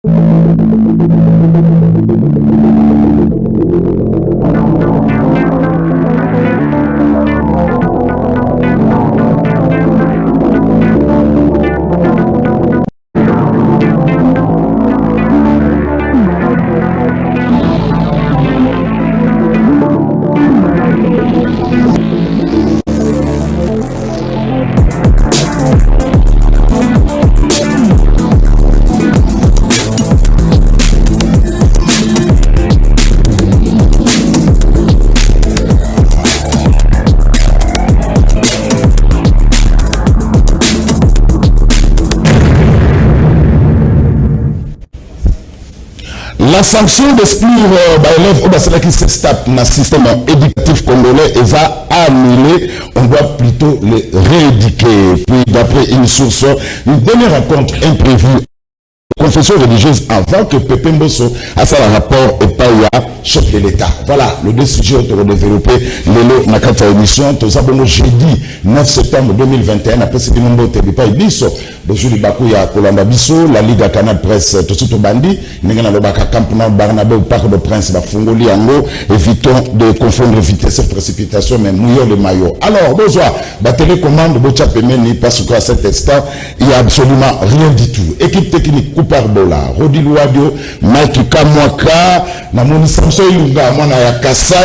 La sanction d'exclure euh, baélève oyo basalaki sestap na système éducatif congolais eza annulée. On doit plutôt les rééduquer. Puis d'après une source, une dernière rencontre imprévue confession religieuse avant que Pepe Mbosso asala rapport epai ya chef de l'État. Voilà, le deux sujets oyo tokodéveloppe lelo na kati ya émission. Toza bongo jeudi 9 septembre 2021. Napesi bino mbote bipai biso bozwi libaku ya kolanda biso. La Ligue ya Canal Presse, tosi tobandi ndenge nalobaka, Camp Nou, Barnabé, Parc de Prince, bafungoli yango. Évitons de confondre vitesse et précipitation, mais mouillons le maillot. Alors bozwa batélécommande, botya pembeni, parce que à cet instant il y a absolument rien du tout. Équipe technique: Cooper Bola, Rodi Luadio, Mike Kamwaka, namoni Samson Ilunga, mwana ya Kasai,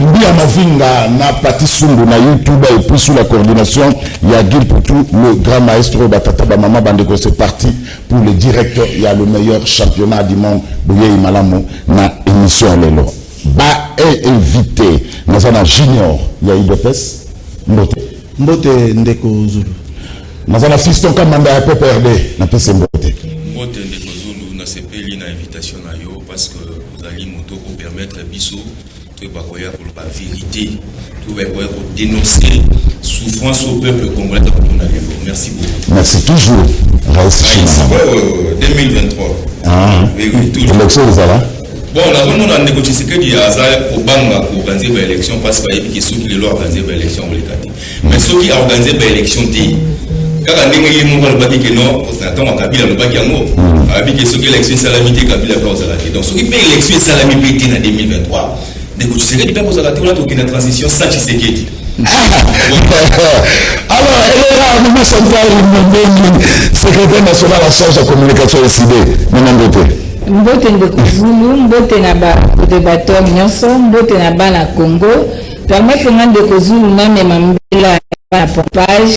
Mbia Mavinga na Pati Sumbu na YouTube, et puis sous la coordination ya Gil Poutou, le grand maestro. Batata, bamama, bandeko, c'est parti pour le direct. Il y a le meilleur championnat du monde. Boyei malamu na émission ya lelo. Ba invité, naza na Junior ya UDPS, mbote. Mbote, ndeko Zulu. Naza na Fiston Kamanda ya PPRD, napesi mbote. Mbote, ndeko Zulu. Nasepeli na invitation na yo parce que ozali moto kopermettre biso toyeba koya koloba vérité, toyeba koya kodénoncer souffrance au peuple congolais takomona lelo. Merci beaucoup. Merci toujours, Raïs. Raïs, ouais, 2023. Ah. Oui, toujours. Élection ezala. Bon, nazomona ndeko Tshisekedi aza kobanga koorganiser baélection parce que ayebi ke soki lelo aorganiser baélection, akoleka te. Mais soki aorganiser baélection te, kaka ndenge ye moko alobaki ke non, na ntango ya Kabila alobaki yango, alobi ke soki élection esalami te, Kabila mpe akozala te. Donc soki mpe élection esalami mpe te na 2023, ndeko Tshisekedi mpe akozala te. Wana tokende na transition sans Tshisekedi. Alors, Elera, Maman Chantal Mbongi, secrétaire national en charge de communication ECiDé. Maman, mbote. Mbote, ndeko Zulu, mbote na bacodébatteur nyonso, mbote na bana Congo. Permettre nga, ndeko Zulu, namema mbela na pompage.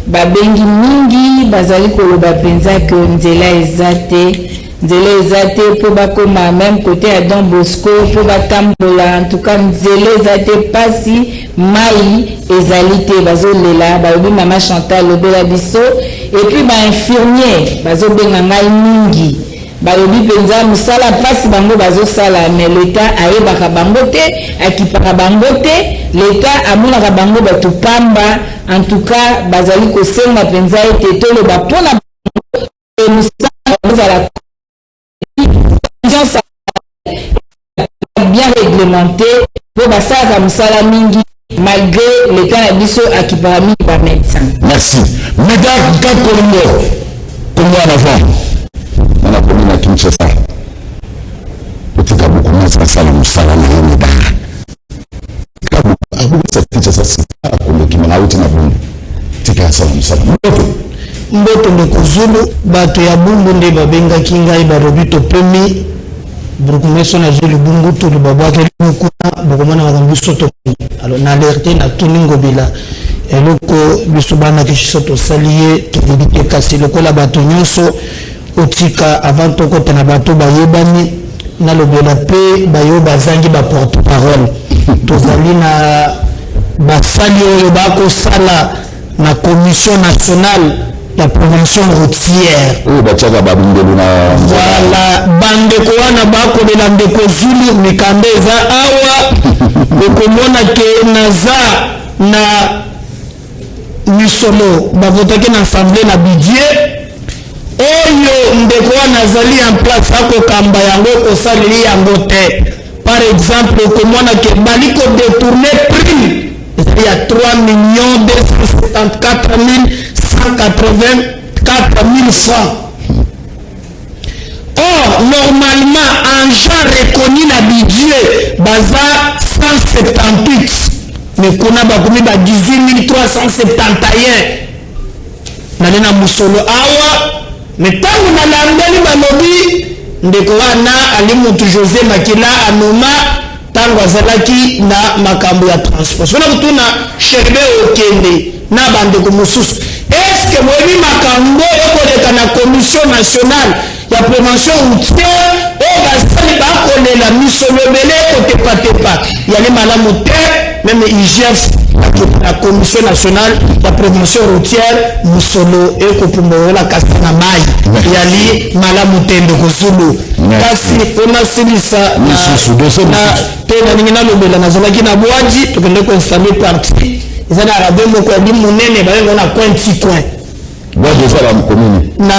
Babengi mingi, bazali koloba mpenza ke nzela eza te, nzela eza te mpo bakóma même côté ya Don Bosco mpo batambola. En tout cas nzela eza te, mpasi, mai ezali te, bazolela. Balobi: "Mama Chantal, lobela biso." Et puis bainfirmier bazobenga ngai mingi, balobi mpenza mosala mpasi bango bazosala, mais l'État ayebaka bango te, akipaka bango te, l'État amonaka bango bato pamba. En tout cas bazali kosenga mpenza ete toloba mpona mosala ezala bien réglementé, mpo basalaka mosala mingi malgré l'État na biso akipaka mingi bamédecin. Merci. Médard Kakolongo, Congo en avant. Nana komi na Kinshasa. Otika bokomasa asala mosala na ye. Médard abokisa Kinshasa sika akolekima na auti na Bumbu. Tika asala mosala. Mbote. Mbote, ndeko Zulu. Bato ya Bumbu nde babengaki ngai, balobi topemi bourgmestre nazwi libungu tulu babwakeli kuna, bokomona makambo biso tomoni. Alors na alerte natuni Ngobila eloko biso bana Kinshasa tosali ye, toyebi te. Kasi lokola bato nyonso otika, avant tokota na bato bayebani, nalobela mpe bayo bazangi baporte parole. Tozali na basali oyo bakosala na Commission nationale ya prévention routière. Oyo batiaka babundelu na Voilà, bandeko wana bakolela, ndeko Zulu. Mikanda eza awa, okomona ke naza na misolo bavotaki na assemblée na budget oyo. Ndeko wana azali en place, akokamba yango, kosaleli yango te. Par exemple, okomona ke bali kodétourner prime ezali ya 3 millions 274 184 000 francs. Or normalement agent reconnu na budget baza 178, mais kuna bakomi ba 18371. Nali na mosolo awa, mais ntango nalandeli, balobi ndeko wana ali mutu José Makila anoma ntango azalaki na makambo ya transport. Soki na kotuna Sherbe, okende na bandeko mosusu, est-ce boyebi makambo ekoleka na Commission nationale ya prévention routière oyo basali bakolela misolo ebele ekotepatepa? Yali malamu te. Même IGF na Commission nationale ya prévention routière, mosolo ekopumbola kasi na mai. Yali malamu te, ndeko Zulu. Kasi mpona silisa te, nalingi nalobela, nazalaki na Bwadi, tokende koinstaller parti. Eza na radio moko yali monene, babengo na coin ti coin. Bwadi eza na commune? Na,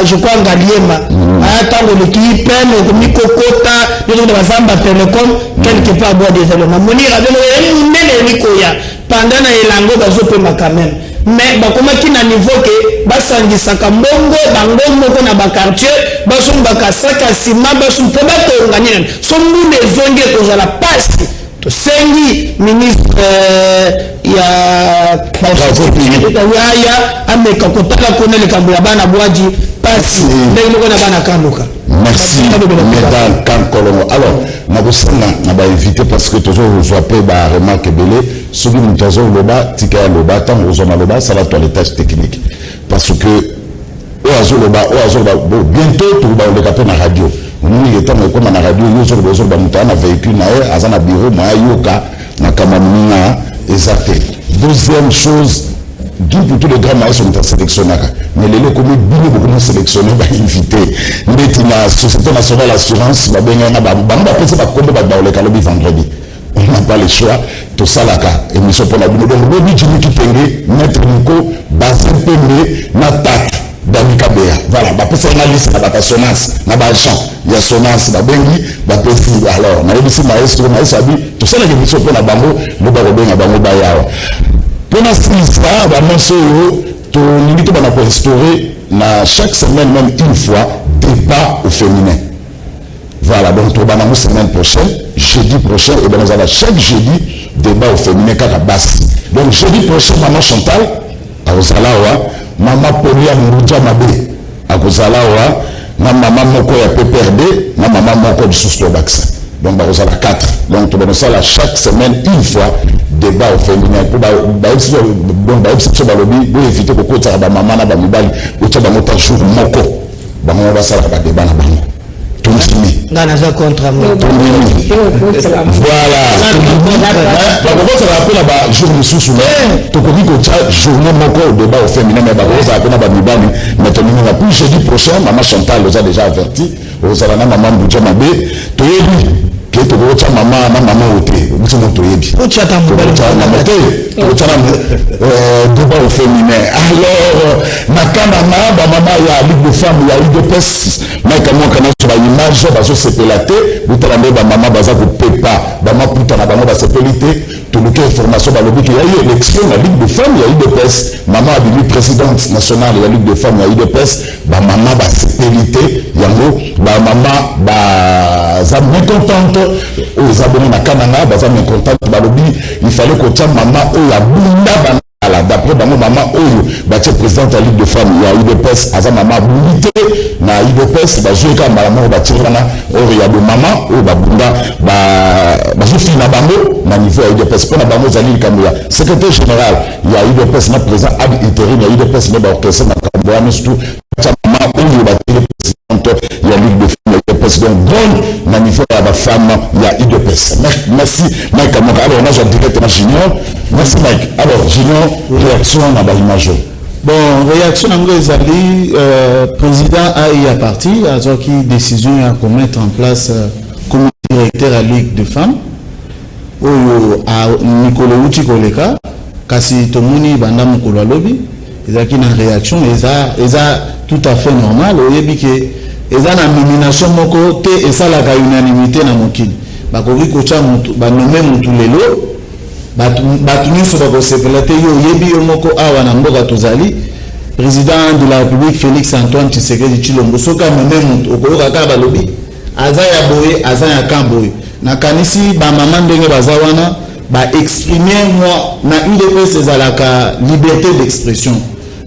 je crois, Ngaliema. Aya, ntango oleki pene, okomi kokota nde bazamba Telecom quelque part. Bwadi ezali, namoni radio moko yali monene, eli koya pendant na elango, bazopema quand même, mais bakomaki na niveau ke basangisaka mbongo bango moko na baquartier, basombaka saka nsima, basomba mpo batonga nini. So mbula ezongi, ekozala pasi. Tosengi ministre ya yaya ameka kotala kuna likambo ya bana Bwadi, pasi ndenge moko na bana Kanduka. Merci, Medal Kankolongo. Alors nakosenga na bainvité, parce que tozozwa mpe baremarque ebele. Soki moto azoloba, tika ya loba. Ntango ozwa maloba, asala toilettage technique, parce que oyo azoloba, oyo azoloba, bon, bientôt tokoba koleka mpe na radio. Omoni, ntango ekóma na radio, yo ozoloba, ozoloba, moto aza na véhicule na ye, aza na bureau, mo ayoka makambo ya moninga eza te. Deuxième chose, du plutôt le grand maestro, moto asélectionnaka, mais lelo ekomi bino bokomi sélectionne bainvité. Ndeti na Société nationale assurance, babenganga bango, bapesi bakombo bato baoleka lobi vendredi. On n'a pas le choix, tosalaka émission mpona bino. Donc lobi, Jimi Kitenge, Maître Niko, Bazin Pembe na Tatu Dani Kabeya. Voilà, bapesaki nga liste na bato ya Sonas, na baagent ya Sonas, babengi, bapesi. Alors nayebisi maestro, maestro abi tosalaka émission mpona bango, nde bakobenga bango bayawa. Mpona silisa baannonce oyo, tolingi tobanda koinstaurer na chaque semaine, même une fois, débat au féminin. Voilà, donc tobanda yango semaine prochaine, jeudi prochain. Et ben ozala chaque jeudi débat au féminin, kaka basi. Donc jeudi prochain, mama Chantal akozala awa, mama Polia Nguja Mabe akozala awa, na mama moko ya PPRD, na mama moko lisusu tobakisa. Donc bakozala 4. Donc tobanda chaque semaine une fois débat au féminin, po bayebisi, donc bayebisi biso, balobi boévite kokotaka bamama na bamibali, botia bango ta jour moko, bango basalaka badébat na bango. Tondimi? Nga naza contre. Voilà, bakokozala mpe na bajour mosusu, mais tokoki kotia journée moko débat au féminin, mais bakokozala mpe na bamibali. Mais toninga puis jeudi prochain, mama Chantal oza déjà averti, ozala na mama Mbuja Mabe. Toyebi ke tokokotia mama na mama oyo te, biso mo toyebi mama te, tokotia na débat au féminin. Alors na kananga, bamama ya Ligue de femme ya UDPS, Mike Mwaka nyonso, baimage bazosepela te. Botala nde bamama baza kopepa bamaputa na bango, basepeli te. Toluki information, balobi ke ya eu élection na Ligue de femme ya UDPS, mama abimi présidente nationale ya Ligue de femme ya UDPS. Bamama basepeli te, yango bamama baza mécontente. Oyo eza bongo na Kananga, baza mécontente, balobi il fallait kotia mama oyo abunda bangala. D'après bango, mama oyo batie présidente ya Ligue de femme ya UDPS aza mama abundi te na UDPS. Bazwi kaka mbala moko, batie wana. Oyo ya bomama oyo babunda, bazofina bango na niveau ya UDPS. Mpo na bango, ezali likambo ya secrétaire général ya UDPS na président ad intérim ya UDPS nde baorchestre makambo wana, surtout batia mama oyo batie présidente ya Ligue de femme ya UDPS. Donc grande na niveau ya bafemme ya UDPS. Merci Mike Amoka. Alors nazwa directement Junior. Merci Mike. Alors Junior, réaction na baimage oyo? Bon, réaction nango ezali président ai ya parti azwaki décision ya komettre en place comité directeur ya Ligue de femmes oyo mikolo euti koleka. Kasi tomoni banda mokolo alobi, ezalaki na réaction, eza tout à fait normal. Oyebi ke eza na nomination moko te esalaka unanimité na mokili. Bakoki kotya mutu, banome mutu lelo, bato nyonso bakosepela te. Yo oyebi yo moko, awa na mboka tozali, Président de la République Félix Antoine Tshisekedi Tshilombo, soki ameme moto, okoyoka kaka balobi aza ya boye, aza ya camp boye. Nakanisi bamama ndenge baza wana, baexprime mwa na UDPS, ezalaka liberté d'expression.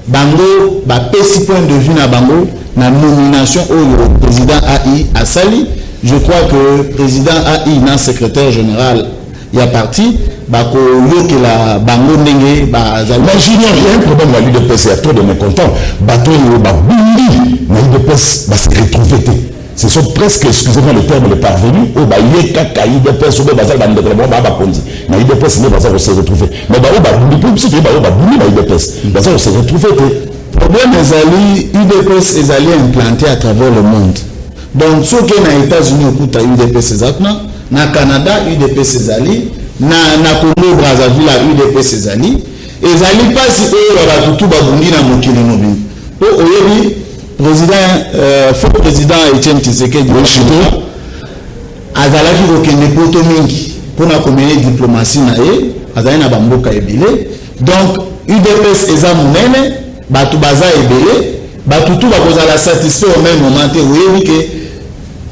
Bango bapesi point de vue na bango na nomination oyo président AI asali. Je crois que président AI na secrétaire général ya parti bakoyokela bango ndenge bazali. Mais Junior, il y a un problème na l'UDPS, il y a trop de mécontents. Bato oyo babundi na UDPS base retrouve te. Ce sont presque, excusez-moi le terme, les parvenus oyo baye kaka UDPS, oyo baza bandeko na bango baa bakonzi na UDPS nde baza kose retrouver. Mais baoyo babundi, mpo biso toyebi baoyo babundi na UDPS, baza kose retrouver te. Problème ezali, UDPS ezali implanté à travers le monde. Donc soki na États-Unis okuta UDPS eza kuna, na Canada UDPS ezali, na Congo Brazzaville UDPS ezali. Ezali mpasi oyo bato tu babundi na mokili mobimba, mpo oyebi président, faux président Etienne Tshisekedi azalaki kokende poto mingi mpona komener diplomatie na ye, azali na bamboka ebele. Donc UDPS eza monene, bato baza ebele, bato tu bakozala satisfait au même moment te. Oyebi ke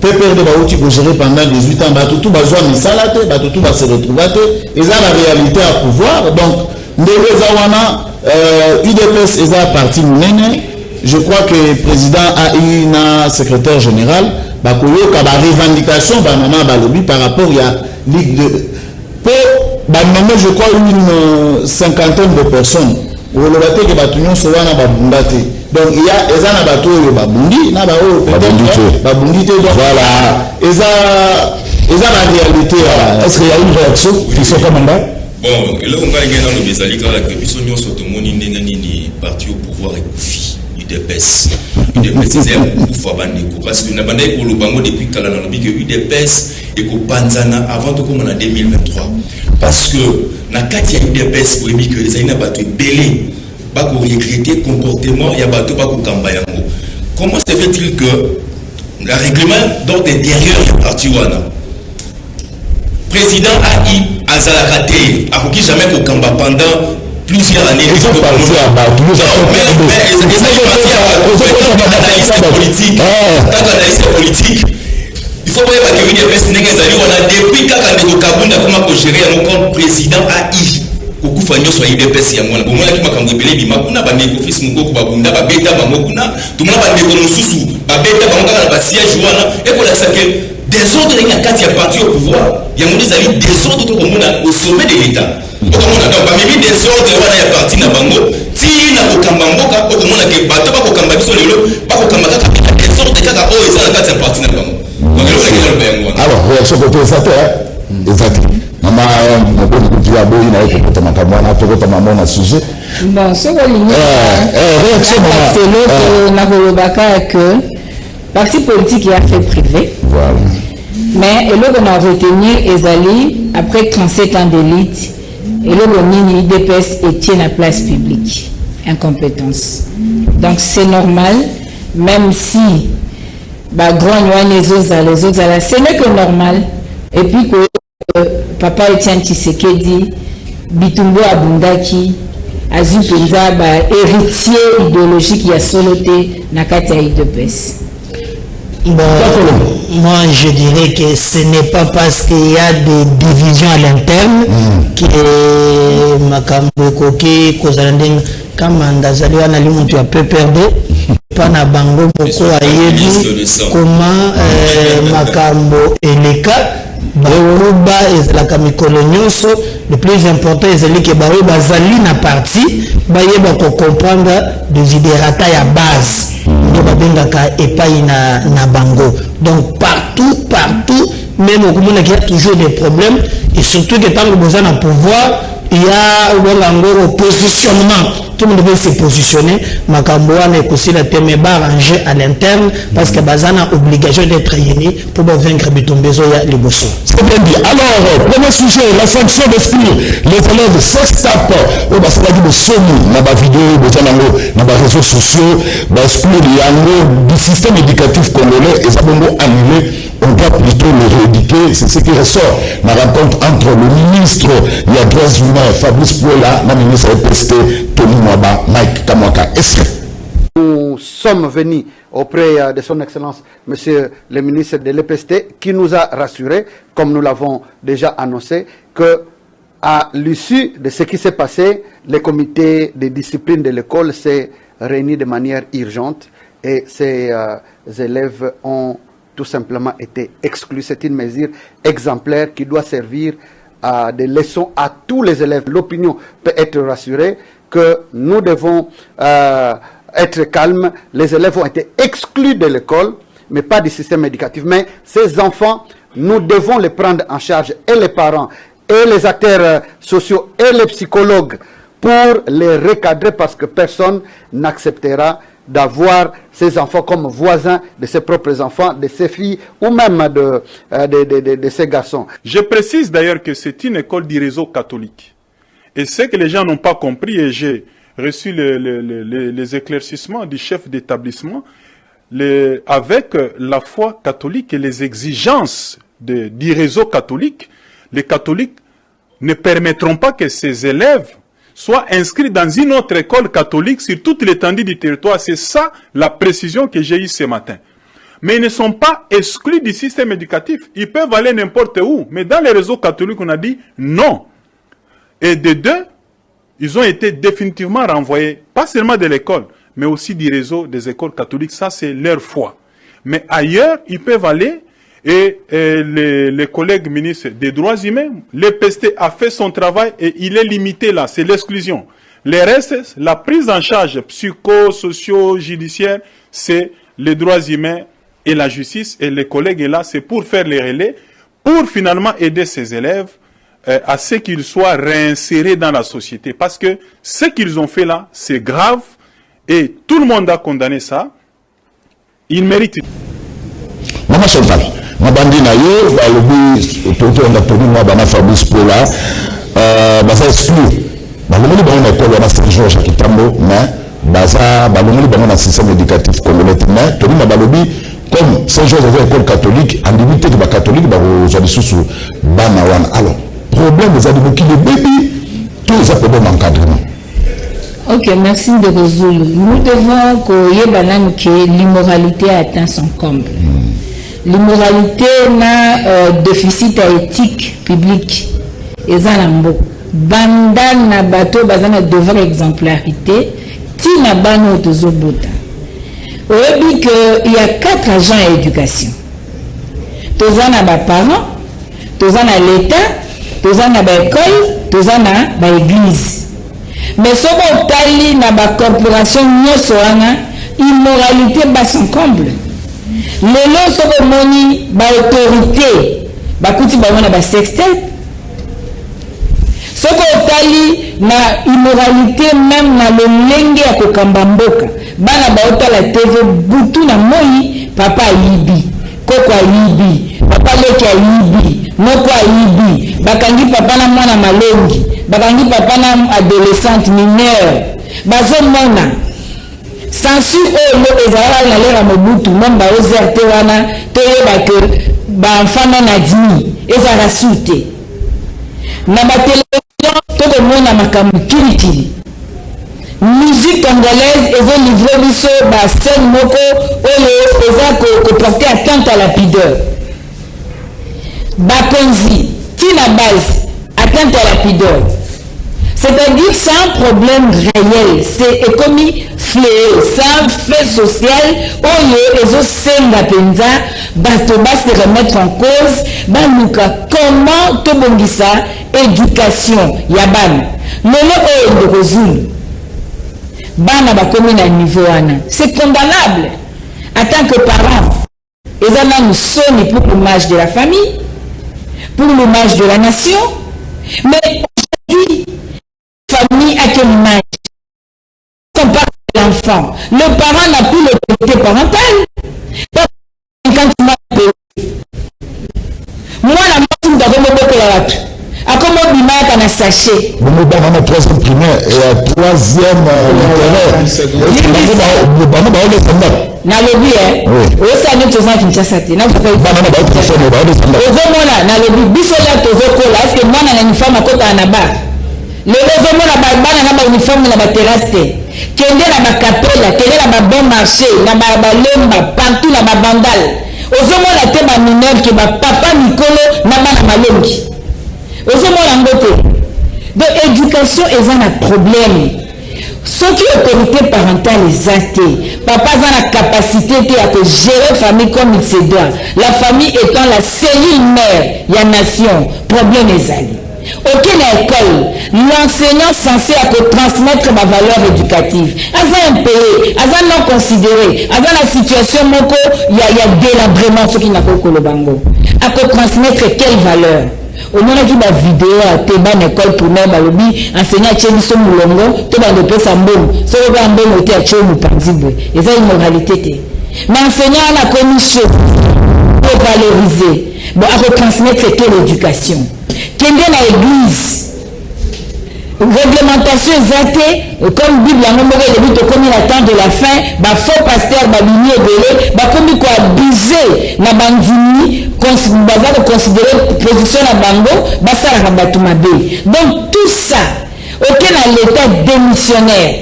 PPRD bauti kogérer pendant 18 ans, bato tu bazwa misala te, bato tu base retrouva te. Eza la réalité ya pouvoir. Donc ndenge eza wana, UDPS eza parti monene. Je crois que président AI na secrétaire général bakoyoka barevendication bamama balobi par rapport ya ligue de mpo banome, je crois, une cinquantaine de personnes. Oloba te ke bato nyonso wana babunda te. Donc ya eza na bato oyo babundi na baoyo peut-être babundi te. Donc voilà, eza na réalité. Est-ce qu'il y a une réaction, Fiston Kamanda? Bon, eloko ngai ngai nalobi ezali kaka ke biso nyonso tomoni ndenge nini parti au pouvoir ekufi, UDPS. UDPS eza ya kokufa, bandeko, parce que na bandaki koloba yango depuis kala. Nalobi ke UDPS ekopanzana avant tokóma na 2023, parce que na kati ya UDPS, oyebi ke ezali na bato ebele bakoregretter comportement ya bato bakokamba yango. Comment se fait-il que le règlement d'ordre intérieur ya parti wana, président AI azalaka te, akoki jamais kokamba pendant plusieurs années? Eza parti ya bato. Ezali parti ya bato. Analyste politique, kaka analyste politique, il faut koyeba ke UDPS ndenge ezali wana, depuis kaka ndeko Kabunda akoma kogérer yango comme président AI, kokufa nyonso ya UDPS yango wana. Bomonaki makambo ebele ebima kuna, bandeko Fils Mokoko babunda, babeta bango kuna. Tomona bandeko mosusu babeta bango kaka na basiège wana. Ekolakisa ke désordre ndenge na kati ya parti au pouvoir, yango nde ezali désordre tokomona au sommet de l'État. Okomona donc bamemi désordre wana ya parti na bango ti na kokamba mboka. Okomona ke bato bakokamba biso lelo bakokamba kaka na désordre kaka oyo eza na kati ya parti na bango. Donc eloko ndenge naloba yango wana. Alors, réaction côté eza te, eza te. Mama mokoni kuti aboyi na ye kokota makambo wana, tokota mamo na sujet. Bon, soki olingi Réaction, mama. Eloko nakoloba kaka ke parti politique ya fait privé. Mais eloko na retenir ezali, après 37 ans d'élite, eloko nini UDPS etie na place publique? Incompétence. Donc c'est normal, même si bagrogne wana ezozala, ce n'est que normal. Et puis que papa Etienne Tshisekedi, bitumbu abundaki, azwi mpenza bahéritier idéologique ya solo te na kati ya UDPS. Bon, moi je dirais que ce n'est pas parce qu'il y a des divisions à l'interne que makambo ekoki kozala ndenge Kamanda azali wana ali moto ya PPRD mpa na bango moko, ayebi comment makambo eleka. Baluba ezalaka mikolo nyonso. Le plus important ezali ke baoyo bazali na parti bayeba kocomprendre desiderata ya base nde babengaka epai na bango. Donc partout, partout même, okomonaki ya toujours des problèmes, et surtout ke ntango boza na pouvoir ya obenga yango positionnement, tout le monde veut se positionner. Makambo wana ekosila te, mais baarranger à l'interne, parce que baza na obligation d'être unis pour bavaincre bitumba ezoya liboso. C'est bien dit. Alors, premier sujet, la sanction d'exclure les élèves sextap oyo basalaki bosomi na bavideo boza nango na baréseaux sociaux, baexclure yango du système éducatif congolais, eza bongo annulé. On doit plutôt le rééduquer. C'est ce qui ressort la rencontre entre le ministre des Droits humains, Fabrice Puela, na ministre EPST, Tony Mwaba, Mike Kamwaka. Est-ce que sommes venus auprès de son Excellence, Monsieur le ministre de l'EPST, qui nous a rassurés, comme nous l'avons déjà annoncé, que à l'issue de ce qui s'est passé, le comité de discipline de l'école s'est réuni de manière urgente et ces élèves ont tout simplement été exclus. C'est une mesure exemplaire qui doit servir à des leçons à tous les élèves. L'opinion peut être rassurée que nous devons être calmes. Les élèves ont été exclus de l'école, mais pas du système éducatif. Mais ces enfants, nous devons les prendre en charge, et les parents, et les acteurs sociaux, et les psychologues, pour les recadrer parce que personne n'acceptera d'avoir ses enfants comme voisins de ses propres enfants, de ses filles ou même de ses garçons. Je précise d'ailleurs que c'est une école du réseau catholique. Et ce que les gens n'ont pas compris, et j'ai reçu les éclaircissements du chef d'établissement, avec la foi catholique et les exigences du réseau catholique, les catholiques ne permettront pas que ces élèves soient inscrits dans une autre école catholique sur toute l'étendue du territoire. C'est ça la précision que j'ai eue ce matin. Mais ils ne sont pas exclus du système éducatif. Ils peuvent aller n'importe où. Mais dans les réseaux catholiques, on a dit non. Et de deux, ils ont été définitivement renvoyés, pas seulement de l'école, mais aussi du réseau des écoles catholiques. Ça, c'est leur foi. Mais ailleurs, ils peuvent aller et les collègues ministres des droits humains, l'EPST a fait son travail et il est limité là, c'est l'exclusion. Les restes, la prise en charge psycho, socio, judiciaire, c'est les droits humains et la justice. Et les collègues est là, c'est pour faire les relais, pour finalement aider ces élèves à ce qu'ils soient réinsérés dans la société. Parce que ce qu'ils ont fait là, c'est grave et tout le monde a condamné ça. Ils méritent. Mama Chantal, mabandi na yo, balobi totonda toni mwa bana Fabrice Pola baza exclu, balongoli bango na école wana Saint Georges ya Kitambo, mais baza balongoli bango na système éducatif congolais te. Mais tolima balobi comme Saint Georges aza école catholique, andimi te ke bacatholique bakozwa lisusu bana wana. Alors problème ezali mokili ebebi to eza problème encadrement? Ok, merci ndeko Zulu. Nous devons koyeba nanu ke l'immoralité a atteint son comble. L'immoralité na déficit ya éthique publique eza na mboka, banda na bato baza na devoir exemplarité ntina bana oyo tozobota. Oyebi ke il y a quatre agents ya éducation: toza na baparent, toza na l'État, toza na baécole, toza na baéglise. Mais soki otali na bacorporation nyonso wana, immoralité bat son comble. Lelo soki omoni baautorité, bakuti bango na basextape. Soki otali na immoralité même na lolenge ya kokamba mboka, bana baotala TV butu na moi, papa ayibi, koko ayibi, papa leki ayibi, moko ayibi, bakangi papa na mwana malongi, bakangi papa na adolescente mineure. Bazomona censure oyo ezalaka na l'ère ya Mobutu, même baozer te wana. Toyeba ke baenfant non admis ezalaka su te na batelevizio. Tokomona makambo kilikili. Musique congolaise ezolivre biso bascène moko oyo eza koporter atteinte à la pudeur. Bakonzi ntina base, atteinte à la pudeur, c'est-à-dire c'est un problème réel, c'est ekomi fléau, c'est un fait social oyo ezosenga mpenza bato base remettre en cause, baluka comment tobongisa éducation ya bana. Lelo oyo, ndeko Zulu, bana bakomi na niveau wana, c'est condamnable. En tant que parent, eza nanu soni pour l'image de la famille, pour l'image de la nation. Mais aujourd'hui, famille à quelle image on parle de l'enfant? Le parent n'a plus l'autorité parentale. 50 mois, mwana mwasi moto akomobokola bato, akomobima yaka na sachet. Bongo bana na troisième primaire et ya troisième littéraire, bango baolesa ndako. Nalobi e osala neti oza na Kinshasa te. Bana na baotelefone baolesa ndako. Ozomona, nalobi biso ya tozokola, est-ce mwana na uniforme akotaka na bar? Lelo ozomona bana na bauniforme na baterrasse te. Kende na bakapela, kende na babon marché, na balemba, partout na babandal, ozomona te bamineur ke bapapa mikolo na bana malongi, ozomona yango te. Donc éducation eza na problème. Soki autorité parentale eza te, papa aza na capacité te ya kogérer famille comme il se doit, la famille étant la cellule mère ya nation, problème ezali. Oke na école, l'enseignant censé ya kotransmettre bavaleur éducative aza impayé, aza non considéré, aza na situation moko ya délabrement. Soki nakoki koloba yango, akotransmettre quelle valeur? Omonaki bavideo ya te, bana école primaire balobi enseignant atie biso molongo to bando opesa mbongo, soki oza mbongo te, atie mopanzi boye. Eza immoralité te? Mais enseignant wana akomi chef valoriser. Bon, akotransmettre quelle éducation? Kende na église, réglementation eza te. Comme Bible yango moko elobi, tokomi na temps de la fin, bafaux pasteur babimi ebele, bakomi koabuser na bandimi, baza koconsidérer position na bango, basalaka bato mabe. Donc tout ça, oke na l'état démissionnaire.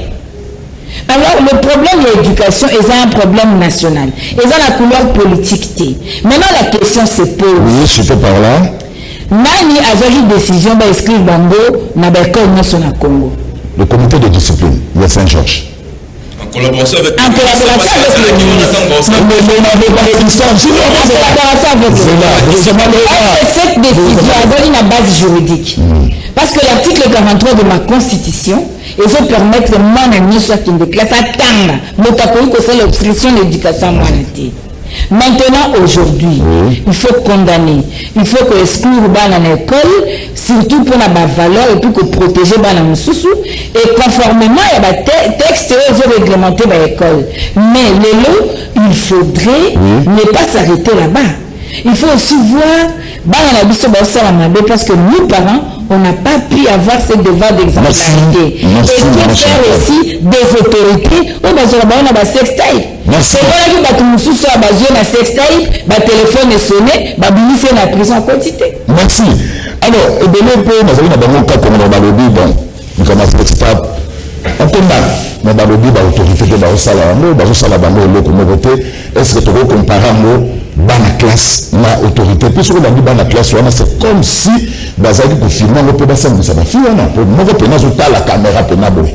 Alors le problème de l'éducation est un problème national, eza la couleur politique te. Maintenant, la question se pose. Oui, je par là. Nani azwaki décision baexclure bango na baekole nyonso na Congo? Le comité de discipline ya Saint-Georges. En collaboration avec En collaboration avec le ministre. Mais n'avait pas de distance. En collaboration avec le Est-ce que cette décision azali na base juridique? Parce que l'article 43 de ma constitution ezopermettre mwana nyonso akende classe, atanga. Moto akoki kosala obstruction d'éducation mwana te. Maintenant, aujourd'hui, il faut condamner, il faut koexclure bana na école, surtout mpona bavaleur, et puis koprotéger bana mosusu, et conformément ya batexte oyo ezoréglementer baécole. Mais lelo, il faudrait ne pas s'arrêter là-bas. Il faut aussi voir bana na biso baosala mabe parce que nous, parents, on n'a pas pu avoir ce devoir d'exemplarité. Et que faire aussi des autorités oyo bazwaka bango na basextape? Tomonaki bato mosusu oyo bazwi na sextape, batelefone esone, babimisi ye na prison, akoti te. Merci. Alors, ebele mpe nazali na bango kaka na balobi, bon, likambo ya sextape, okondana, mais balobi baautorité mpe bazosala yango, bazosala bango eloko moko te. Est ce que tokocomparer yango, bana classe na autorité? Mpe soki obandi bana classe wana, c'est comme si bazalaki kofilmer yango mpe basangisa bafille wana, po moko mpena azotala caméra mpena boye.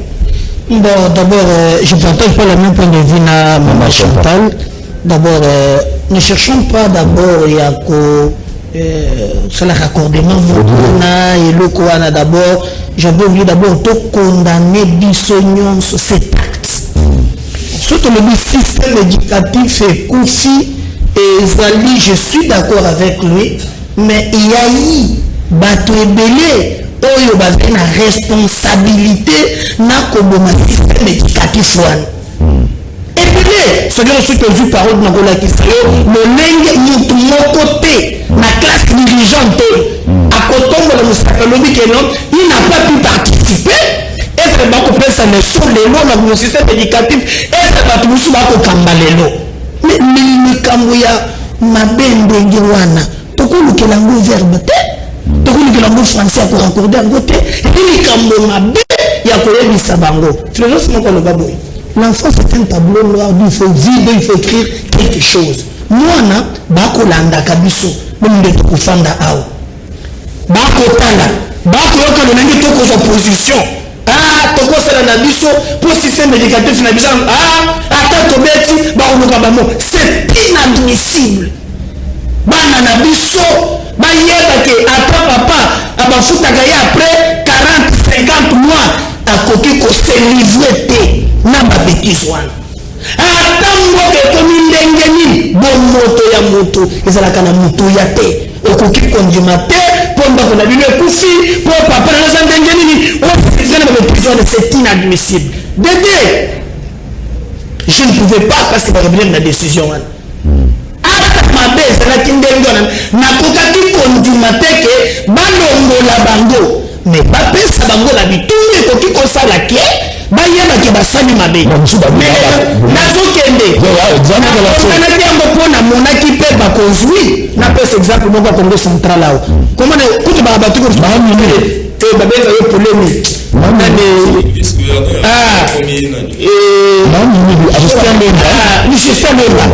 Bon, d'abord, je ne partage pas le même point de vue na Maman Chantal. D'abord, ne cherchons pas d'abord il y a que sur le raccordement na eloko wana. D'abord, j'avais voulu d'abord to condamner biso nyonso cet acte. Surtout le système éducatif ekufi ezali, je suis d'accord avec lui, mais il y a eu bato ebele oyo bazali na responsabilité na koboma système éducatif wana, ebele. Soki soki ozwi parole na kolakisa yo lolenge motu moko te na classe dirigeante te akotombola mosaka, alobi ke non, il n'a pas pu participer. Ezala bakopesa leçon lelo na système éducatif, ezala bato mosusu bakokamba lelo, mais likambo ya mabe ndenge wana, tokolukela yango verbe te, tokolukela yango français ya koraccorder yango te. Epi likambo mabe ya koyebisa bango, philosophe moko aloba boye: l'enfant, c'est un tableau noir d'où il faut vide, il faut écrire quelque chose. Mwana bakolandaka biso bomi nde tokofanda awa, bakotala, bakoyoka lolenge tokozwa position. Ah, tokosala na biso mpo système éducatif na biso, ah, ata tobeti, bakoluka bamo. C'est inadmissible. Bana na biso bayeba ke ata papa abafutaka ye après 40 50 mois, akoki kose livrer te na babêtises wana. Ata mboka ekomi ndenge nini, bomoto ya moto ezalaka na motuya te. Okoki kondima te mpo ndako na bino ekufi, mpo papa na aza ndenge nini, ofiltre na babêtises wana. C'est inadmissible. Dede, je ne pouvais pas, parce que barevenir na décision wana, ata mabe ezalaki ndenge wana, nakokaki kondima te ke balongola bango, mais bapesa bango na bitumbu ekoki kosala ke bayebake basali mabe. Nazokende, nakondanaki yango mpo namonaki mpe bakozwi. Napesa exemple moko ya Congo Central awa. Komona kutu baka bato te, babenga yo polemi. Nani? Ah, Justin Bemba. Ah, Justin Bemba.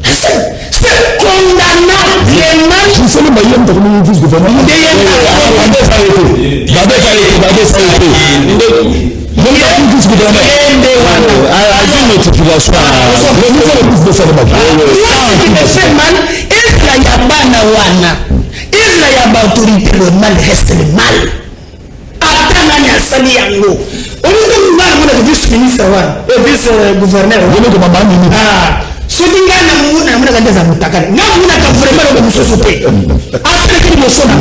C'est condamnable vraiment. Justin Bemba, il est comme vice-gouverneur. Babeta ye te, babeta ye te, vice-gouverneur. Azwi notification. Ce qui me fait mal, ezala ya bana wana, ezala ya baautorité, le mal reste le mal. Ata nani asali yango, olingi nga namonaka vice ministre wana, vice gouverneur. Soki ngai namona, namonaka nde aza motakala. Nga namonaka vraiment eloko mosusu te. Asalaki liboso na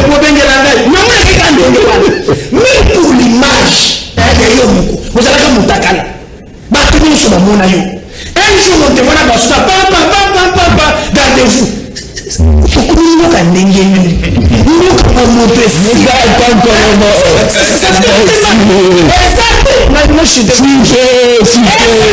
bobengela ngai, namonaki ka ndenge wana. Même pour l'image ya yo moko, ozalaka motakala, bato nyonso bamona yo. Un jour mote wana basuka papapapapa, gardez-vous. Okomi mboka ndenge nini? Mboka bomoto esika eza te.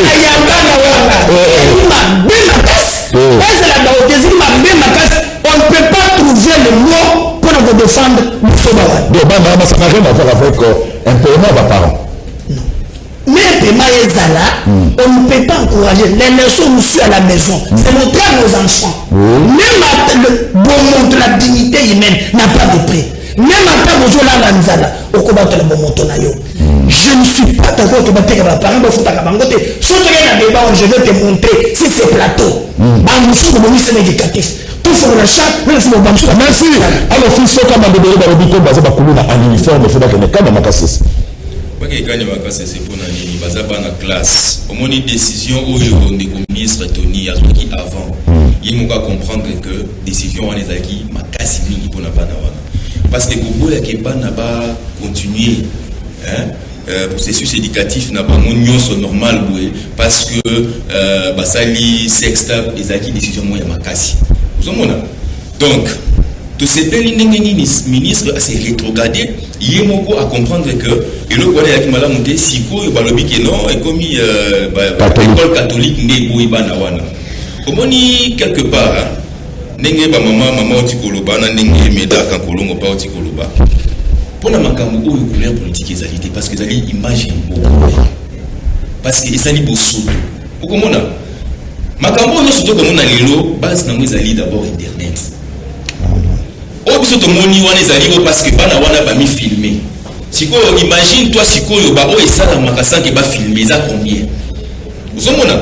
Ya bana wana ezali mabe makasi, ezala baote ezali mabe makasi. On ne peut pas trouver le mot mpona kodéfendre biso bawana. Donc bana wana, ça n'a rien à voir avec un paiement baparents. Mais paiement ezala, on ne peut pas encourager les leçons reçues à la maison. C'est montrer à nos enfants. Même le bomoto, la dignité humaine n'a pas de prix. Même ata bozolala nzala, okobatela bomoto na yo. Je ne suis pas d'accord que bateka baparent, bafutaka bango te. Soki toke na débat, je vais te montrer si c'est plateau bamosusu bobomi système éducatif, tofongola champ. Merci. Alors, fils kama ndebele, balobi ko baza bakulu na en uniforme, fo bakende kama makasisi. Bakekani makasi mpona nini? Baza bana classe. Omoni décision oyo ndeko ministre Tony azwaki avant, ye moko acomprendre que décision wana ezalaki makasi mingi mpona bana wana, parce que koboyaki bana bacontinue, hein, processus éducatif na bango nyonso normal boye parce que basali sextape, ezalaki décision moko ya makasi. Ozomona, donc tosepeli ndenge nini ministre ase rétrogradé ye moko acomprendre que eloko wana ezalaki malamu te. Sikoyo balobi ke non, ekomi école catholique nde eboyi bana wana. Omoni quelque part, hein, ndenge bamama mama oti koloba na ndenge Medaka Kolongo mpa oti koloba mpona makambo oyo, couleur politique ezali te, parce que ezali image ya mboka, parce que ezali bosoto. Okomona makambo oyo nyonso tokomona lelo, base nango ezali d'abord internet. Oyo biso tomoni wana ezali oyo parce que bana wana bamifilme. Sikoyo imagine toi, sikoyo baoyo esalamaka sans que bafilme, eza combien? Ozomona,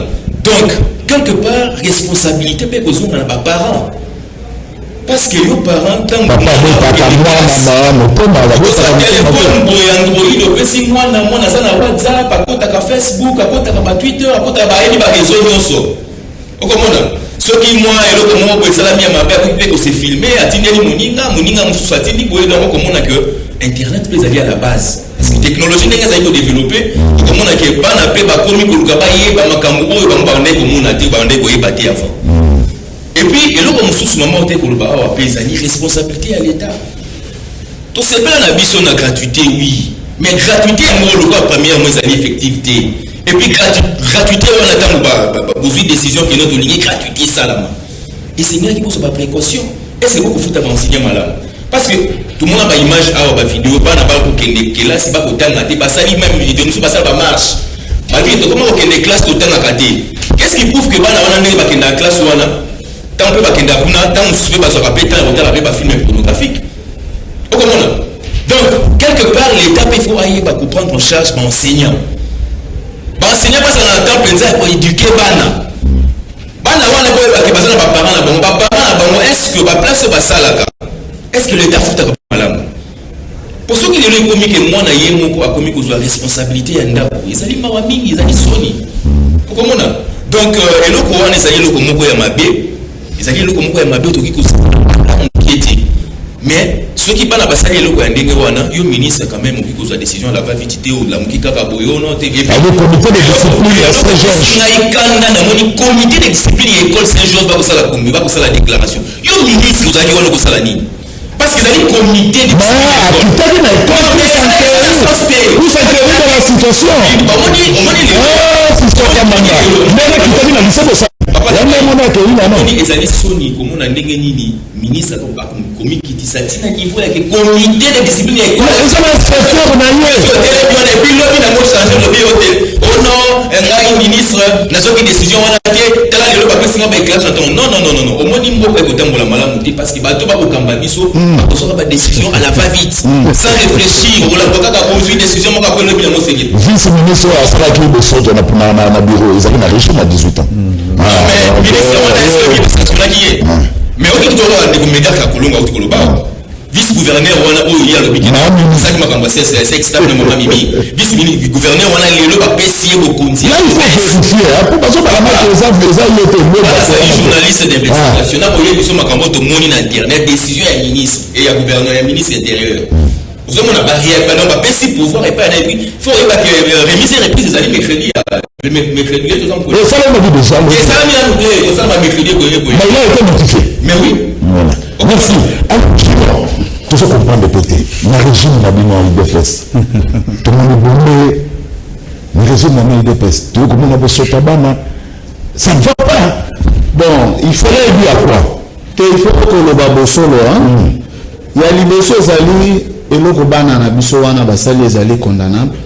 donc quelque part responsabilité mpe kozonga na baparent, parce que yo parent, ntango téléphone boye Android opesi mwana, mwana aza na WhatsApp, akotaka Facebook, akotaka batwitter, akotaka, bayebi bareseau nyonso. Okomona soki mwa eloko moko boye esalami ya mabe, akoki mpe kose filmer, atindeli moninga, moninga mosusu atindi boye. Donc okomona ke internet mpe ezali à la base, parce que technologie ndenge ezali kodéveloppe, okomona ke bana mpe bakomi koluka bayeba makambo oyo bango bandai komona te, bandai koyeba te avant. Et puis eloko mosusu mama ote koloba awa mpe ezali responsabilité ya l'État. Tosepela na biso na gratuité, oui, mais gratuité yango lokola première mo ezali effective te. Et puis gratuité wana, ntango bozwi décision keno tolingi gratuité esalama, esengelaki boso baprécaution. Est ce que bokofuta baenseignant malamu? Parce que tomona baimage awa, bavideo, bana bakokende kelasi, bakotanga te. Basali même vidéo mosusu, basala bamarche, balobi tokoma kokende classe, totangaka te. Qu'est ce qui prouve que bana wana, ndenge bakendaka classe wana, ntango mpe bakendaka kuna, ntango mosusu mpe bazwaka mpe ntango kotala mpe bafilm pornographique? Okomona, donc quelque part l'État mpe faut ayeba koprendre en charge baenseignant. Baenseignant bazala na temps mpenza ya koéduquer bana. Bana wana boyebake baza na baparent na bango. Baparent na bango, est ce que baplace oyo basalaka, est ce que l'État afutaka malamu? Po soki lelo ekomi ke mwana ye moko akomi kozwa responsabilité ya ndako, ezali mawa mingi, ezali soni. Okomona, donc eloko wana ezali eloko moko ya mabe, ezali eloko moko ya mabe. Otoki kozala moke te, mais soki bana basali eloko ya ndenge wana, yo ministre quand même okoki kozwa décision la va vite te. Olamuki kaka boye ono te. Comité de discipline ya Saint-Georges. Ngai kanda namoni comité de discipline ya école Saint-Georges bakosala kombi, bakosala déclaration. Yo ministre ozalaki wana kosala nini? Parce que ezali comité de Akitaki na école pour s'insérer dans la situation. Omoni, omoni. Fiston Kamanga, ndenge akitaki na lycée, bosala yango, omoni akei. Nano ezali soni komona ndenge nini ministre akomikitisa ntina niveau yake comité de discipline ya école. Eza na secteur na ye. Otelemi wana, et puis lobi nango change, lobi yo te, oh non, ngai ministre nazwaki décision wana te, tala lelo bapesi nga baéclairage na ntongo. Non, non, non, non, non. Omoni, mboka ekotambola malamu te parce que bato bakokamba biso bakozwaka badécision à la va vite, sans réfléchir. Okolakwa kaka bozwi décision moko, après lobi nango seke. Vice ministre oyo asalaki bosoto na bureau ezalaki na régime ya 18 ans. Mais ministre wana, est-ce que basanctionnaki ye? Mais oki tokoloba, ndeko Médard Kakolonga auti koloba, vice gouverneur wana oyo ye alobi asali makambo ya sextape na mama Mimi, vice gouverneur wana lelo bapesi ye bokonzi. Là, il faut vérifier po bazobala maki eza ye te. Azali journaliste d'investigation na koyebi biso makambo tomoni na internet. Décision ya ministre et ya gouverneur, ya ministre intérieur, ozomona bano bapesi pouvoir epai na. Et puis faut oyebake remise et reprise ezali mercredi, mercredi toza. Esalamaki déjà. Esalami nanu te, osalama mercredi ekoye. Mais il a été notifié. Mais oui. Voilà, merci. Alors tozo comprendre pe te na régime na bino ya UDPS, tomoni bombe na régime na bino UDPS, toyei komona bosota bana, ça ne va pas. Bon, il faut Cela est dû à quoi? Te, il faut koloba bosolo. Ya liboso ezali eloko bana na biso wana basali ezali condamnable.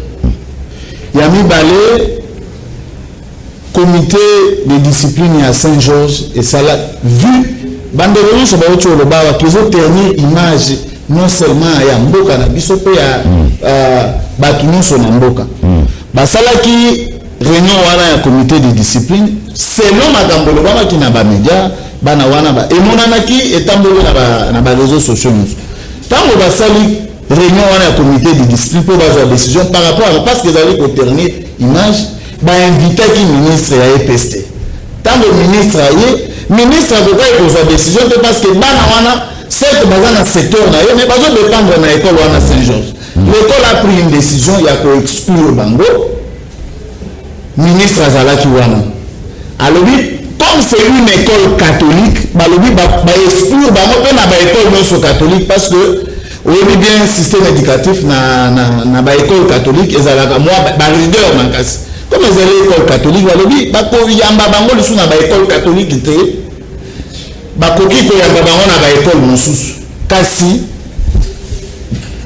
Ya mibale, comité de discipline ya Saint Georges esala vu bandeko nyonso bauti koloba awa, tozoternir image non seulement ya mboka na biso mpe ya bato nyonso na mboka. Basalaki réunion wana ya comité de discipline selon makambo elobamaki na bamédia. Bana wana emonanaki etamboli na baréseaux sociaux nyonso. Ntango basali réunion wana ya comité de discipline mpo bazwa décision par rapport à, parce que ezali koternir image, bainvitaki ministre ya EPST. Ntango ministre aye, ministre akokaki kozwa décision te parce que bana wana, certes baza na secteur na ye, mais bazodépendre na école wana Saint Georges. L'école a pris une décision ya koexclure bango. Ministre azalaki wana, alobi comme c'est une école catholique, balobi baexclure bango mpe na baécole nyonso catholique, parce que oyebi bien système éducatif na baécole catholique ezalaka mwa barigueur makasi. Comme ezali école catholique, balobi bakoyamba bango lisusu na baécole catholique te, bakoki koyamba bango na baécole mosusu. Kasi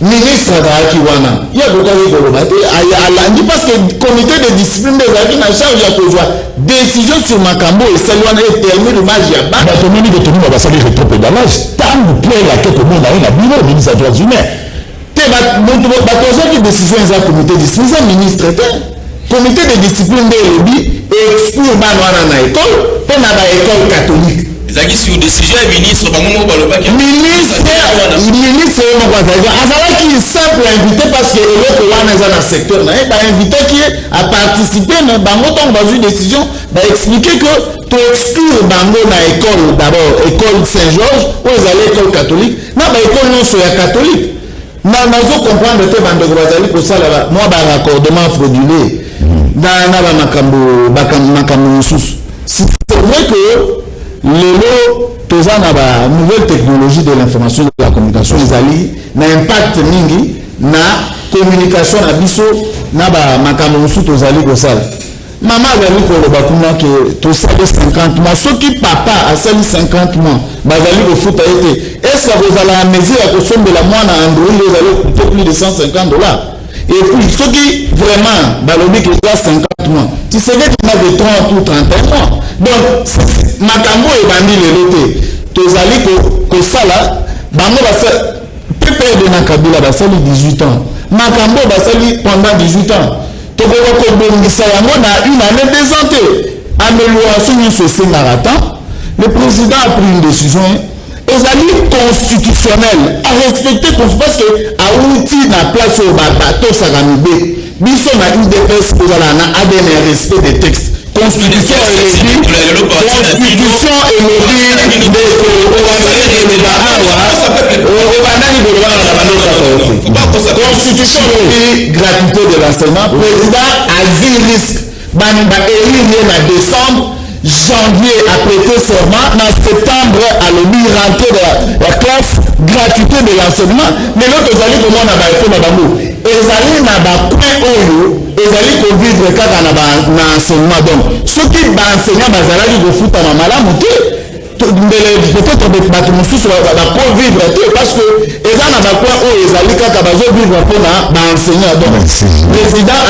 ministre azalaki wana, ye akokaki koloba te, alandi parce que comité de discipline nde ezalaki na charge ya kozwa décision sur makambo esali wana eternir image ya bana. Bato moni ke tomona basali rétropédalage ntango mpo elake komona ye na bino ministre ya droits humains. Te, bato bazwaki décision eza comité de discipline, eza ministre te. Comité de discipline nde elobi exclure bana wana na école mpe na baécole catholique. Ezalaki sur décision ya ministre, bango moko balobaki. Ministre ye moko azalaki simple invité parce que eloko wana eza na secteur na ye. Bainvitaki ye aparticipe, mais bango ntango bazwi décision, baexplique que toexclure bango na école, d'abord école Saint Georges oyo ezali école catholique, na baécole nyonso ya catholique. Na nazo comprendre te bandeko bazali kosala mwa baraccordement frauduleux na bamakambo makambo mosusu. C'est vrai que lelo toza na ba nouvelle technologie de l'information, de la communication, ezali na impact mingi na communication na biso na bamakambo mosusu tozali kosala. Mama azali koloba kuna ke tosali 50 mois. Soki papa asali 50 mois bazali kofuta ye te, est ce akozala na mesure ya kosombela mwana Android oyo ezali coûter plus de 150 dollars? Et puis soki vraiment balobi ke eza 50 mois, Tshisekedi n'a de 30 ou 31 mois. Donc makambo oyo ebandi lelo te. Tozali kosala bango PPRD na Kabila basali 18 ans. Makambo oyo basali pendant 18 ans, tokoka kobongisa yango na une année, 2 ans te. Amélioration nyonso esengaka temps. Le président a pris une décision ezali constitutionnelle, arespecte, parce que awuti na place oyo batosaka mibeko. Biso na UDPS kozala na ADN ya respect des textes. Constitution elobi, constitution elobi. Ndeko, obandaki koloba awa, obandaki koloba na bandoko. Constitution elobi gratuité de l'enseignement. Président azwi risque, baélire ye na décembre, janvier aprêter serment, na septembre alobi rentrée de la classe, gratuité de l'enseignement. Lelo tozali komona baeffet na bango ezali na bacoin oyo ezali kovivre kaka na enseignement. Donc soki baenseignant bazalaki kofutama malamu te. Mbele peut-être bato mosusu bakovivre te, parce que eza na bacoin oyo ezali kaka bazovivre mpona baenseignant. Donc président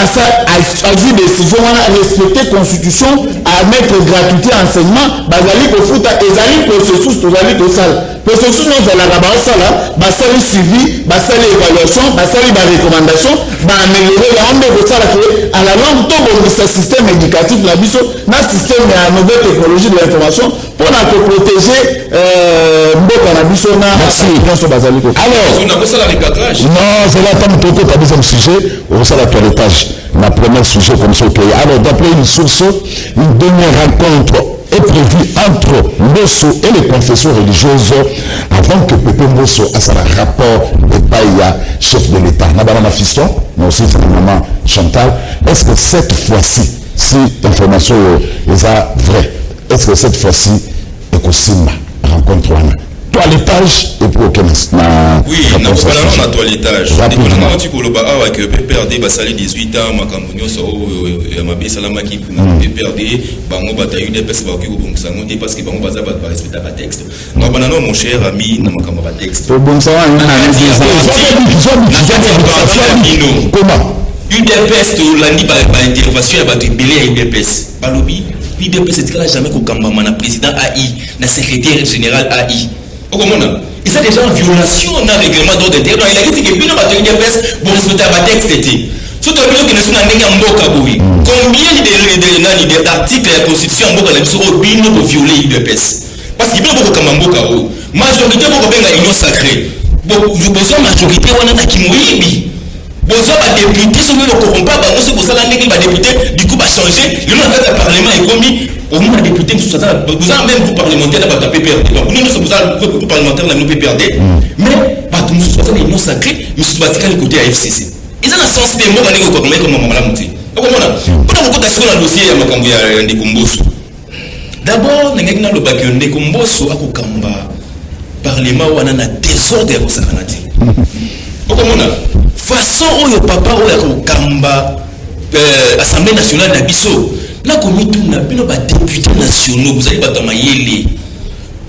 azwi décision wana, respecter constitution, amettre gratuité enseignement. Bazali kofuta, ezali processus. Tozali kosala processus nyonso ezalaka, baosala, basali suivi, basali évaluation, basali barecommandation, baaméliorer yango. Nde kosala ke à la longue tobongisa système éducatif na biso na système ya nouvelle technologie de l'information mpona koprotéger mboka na biso na nyonso bazali. Alors, nakosala recadrage. Non, c'est là, tant tokota deuxième sujet, okosala toilettage na premier sujet comme ça. Otoye. Alors, d'après une source, une dernière rencontre est prévue entre Mbosso et les confessions religieuses avant que Pepe Mbosso asala rapport epai ya chef de l'État. Na bana na fiston, mais aussi c'est maman Chantal, est-ce que cette fois-ci, si information eza vrai, est-ce que cette fois-ci ekosimba, rencontre wana, toilettage, et puis okende na Oui, nakobana na toilettage. Ndeko na nga, koloba awa ke PPRD basali 18 ans, makambo nyonso oyo ya mabe esalamaki na PPRD, bango bato ya UDPS bakoki kobongisa yango te, parce que bango baza bato barespecta batexte. Nakobana no, mon cher ami, na makambo ya batexte. Tobongisa wana. Na kati ya parti na bino. Comment? UDPS, tolandi baintervention ya bato ebele ya UDPS, balobi UDPS etikala jamais kokambama na président ai na secrétaire général ai. Okomona eza déjà en violation na règlement d'ordre intérieur. Donc elakisi ke bino bato ya UDPS borespecta batexte te. So toyebi, tokende so na ndenge ya mboka boye, combien de nani d'article ya constitution ya mboka na biso oyo bino boviole, UDPS? Parce que bino bokokamba mboka oyo, majorité bokobenga union sacrée, bozwa majorité wana na kimoyibi, bozwa badéputé, soki bokorompa bango, soki bosala ndenge badéputé, du coup bachange. Lelo na kati ya parlement ekomi omona député mosusu aza, boza na même groupe parlementaire na bato ya PPRD. Donc bino nyonso boza groupe parlementaire na bino PPRD, mais bato mosusu baza na union sacrée, misusu batikali côté ya FCC. Eza na sens te. Mboka ndenge okokama ekoma malamu te. Okomona mpona kokota sikoyo na dossier ya makambo ya ndeko Mboso. D'abord nangaki nalobaki yo, ndeko Mboso akokamba parlement wana na désordre ya kosakana te. Okomona façon oyo papa oyo akokamba assemblée nationale na biso. Nakomituna, bino badéputé nationaux, bozali bato ya mayele,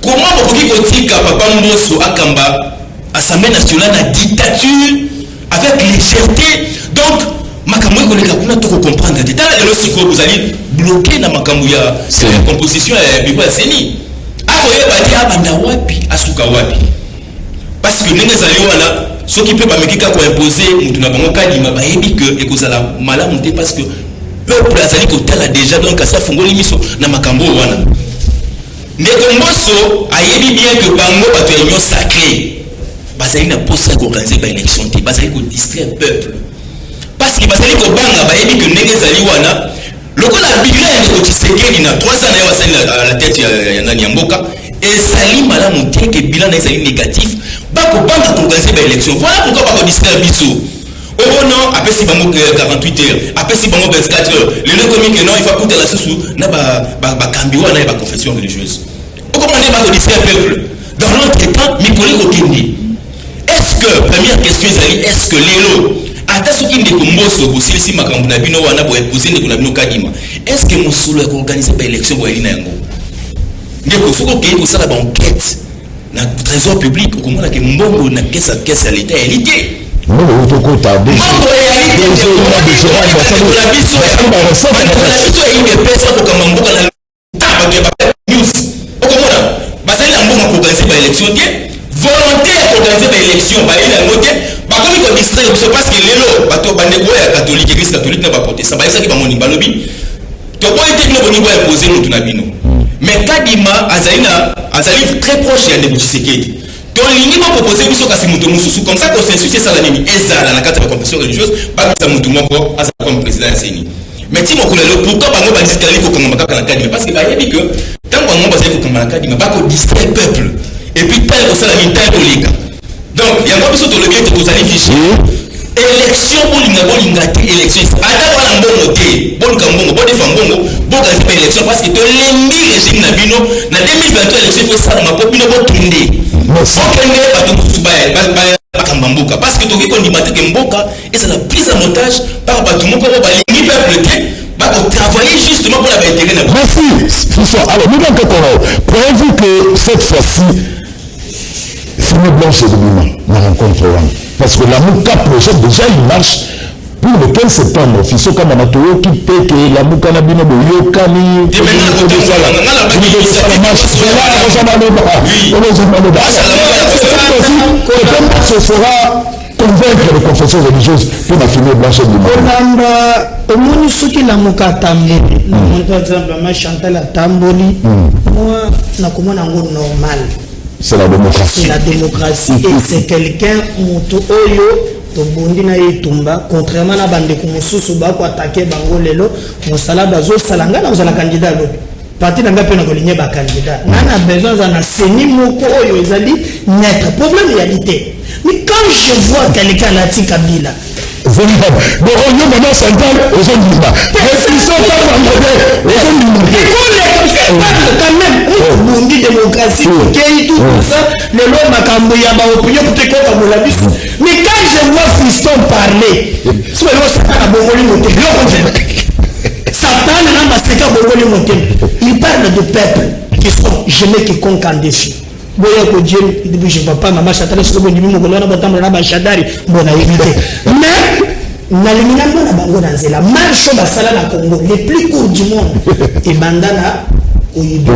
comment bokoki kotika papa Mboso akamba assemblée nationale na dictature avec légèreté? Donc makambo ekoleka kuna, tokocomprendre te. Tala lelo sikoyo bozali bloqué na makambo ya composition ya bureau ya CENI. Akoyeba te abanda wapi, asuka wapi, parce que ndenge ezali wana, soki mpe bameki kaka koimpose motu na bango Kadima, bayebi ke ekozala malamu te, parce que peuple azali kotala déjà. Donc asi afungoli miso na makambo oyo wana. Ndeko Mboso ayebi bien ke bango bato ya union sacrée bazali na posa ya koorganiser baélection te. Bazali kodistraire peuple parce que bazali kobanga. Bayebi ke ndenge ezali wana, lokola bilan ya ndeko Tshisekedi na 3 ans na ye asali na la tête ya nani ya mboka ezali malamu te, ke bilan na ezali négatif, bakobanga koorganiser baélection. Voilà pourquoi bakodistraire biso. Oh non, apesi bango 48 heures, apesi bango 24 heures. Lelo ekomi ke non, il faut akutana susu na bakambi wana ya baconfession religieuse. Okoma nde bakodistraire peuple. Dans l'autre temps, mikolo ekokende. Est ce que, première question ezali, est ce que lelo, ata soki ndeko Mboso bosilisi makambo na bino wana, boepose ndeko na bino Kadima, est ce que mosolo ya koorganiser baélection boyali na yango? Ndeko, soki okei kosala baenquête na trésor public, okomona ke mbongo na caisse ya leta eyali te. Mbongo tokota. Mbongo eyali te. Na biso, bandeko na biso ya UDPS bakokamba mboka na bato ya news. Okomona bazali na mbongo ya koorganiser baélection te, volonté ya koorganiser baélection bayeli yango te. Bakomi kodistraire biso parce que lelo bato, bandeko oyo ya catholique, église catholique na baprotestant, bayebisaki bango nini? Balobi: toboyi te, bino bolingi boimpose motu na bino, mais Kadima azali na azali très proche ya ndeko Tshisekedi. Tolingi bopropose biso kasi moto mosusu, comme ça consensus esala nini, ezala na kati ya baconfession religieuse, babisa motu moko azala comme président ya CENI. Mais ti mokolo lelo, pourquoi bango bazali kokangama kaka na Kadima? Parce que bayebi ke ntango bango bazali kokangama na Kadima, bakodistraire peuple, et puis tale kosala nini, tale koleka. Donc yango biso tolobi ete tozali vigile. Élection, bolinga bolinga te, élection, ata wana mbongo te, boluka mbongo, bodefa mbongo, boorganiser mpe élection, parce que tolembi régime na bino. Na 2023, élection ifo esalama mpo bino bokende, bokende, bato mosusu bakamba mboka, parce que tokoki kondima te ke mboka ezala prise en otage par bato moko oyo balingi peuple te. Bakotravailler justement mpona baintérêt na bango. Merci, Fiston. Alors, nous donc, croyez-vous que cette fois-ci, fumée blanche ebima na rencontre wana? Parce que Lamuka projette déjà une marche pour le 15 septembre. Fiston kama na toyoki mpe ke Lamuka na bino boyokani. Te, maintenant, nga nalobaki bosala marche. Ozwa maloba, ozwa maloba. Cette fois-ci, peut-être ce sera convaincre les confessions religieuses pour la fumée blanche ebima. Kolanda, omoni, soki Lamuka atamboli, namoni par exemple mama Chantal atamboli, moi nakomona yango normal. C'est la démocratie. C'est la démocratie et c'est quelqu'un, moto oyo tobondi na ye etumba, contrairement na bandeko mosusu bakoattaquer bango lelo. Mosala bazosala, ngai nakozala candidat alobi parti na ngai mpe na kolinye bacandidat ngai na besoin aza na CENI moko oyo ezali neutre. Problème eyali te, mais quand je vois quelqu'un alati Kabila. Bon, oyo mama Chantal ozondima, mais Fiston kaka modèle ozondima te. Quand même obundi démocratie, tokei tout ça, lelo makambo ya baopinion peut ekokabola biso, mais quand je vois Fiston parler, so eloko Satan abongoli motema, eloko Satan na maseka abongoli motema. Il parle de peuple qui sont, je mets quiconque en défi. Boya kodie, je vois pas mama Chantal soki bondimi mokolo wana botambola na bashadari mbo nayebi te, mais nalingi namona bango na nzela. Marche oyo basala na Congo, les plus court du monde, ebanda na Oyido,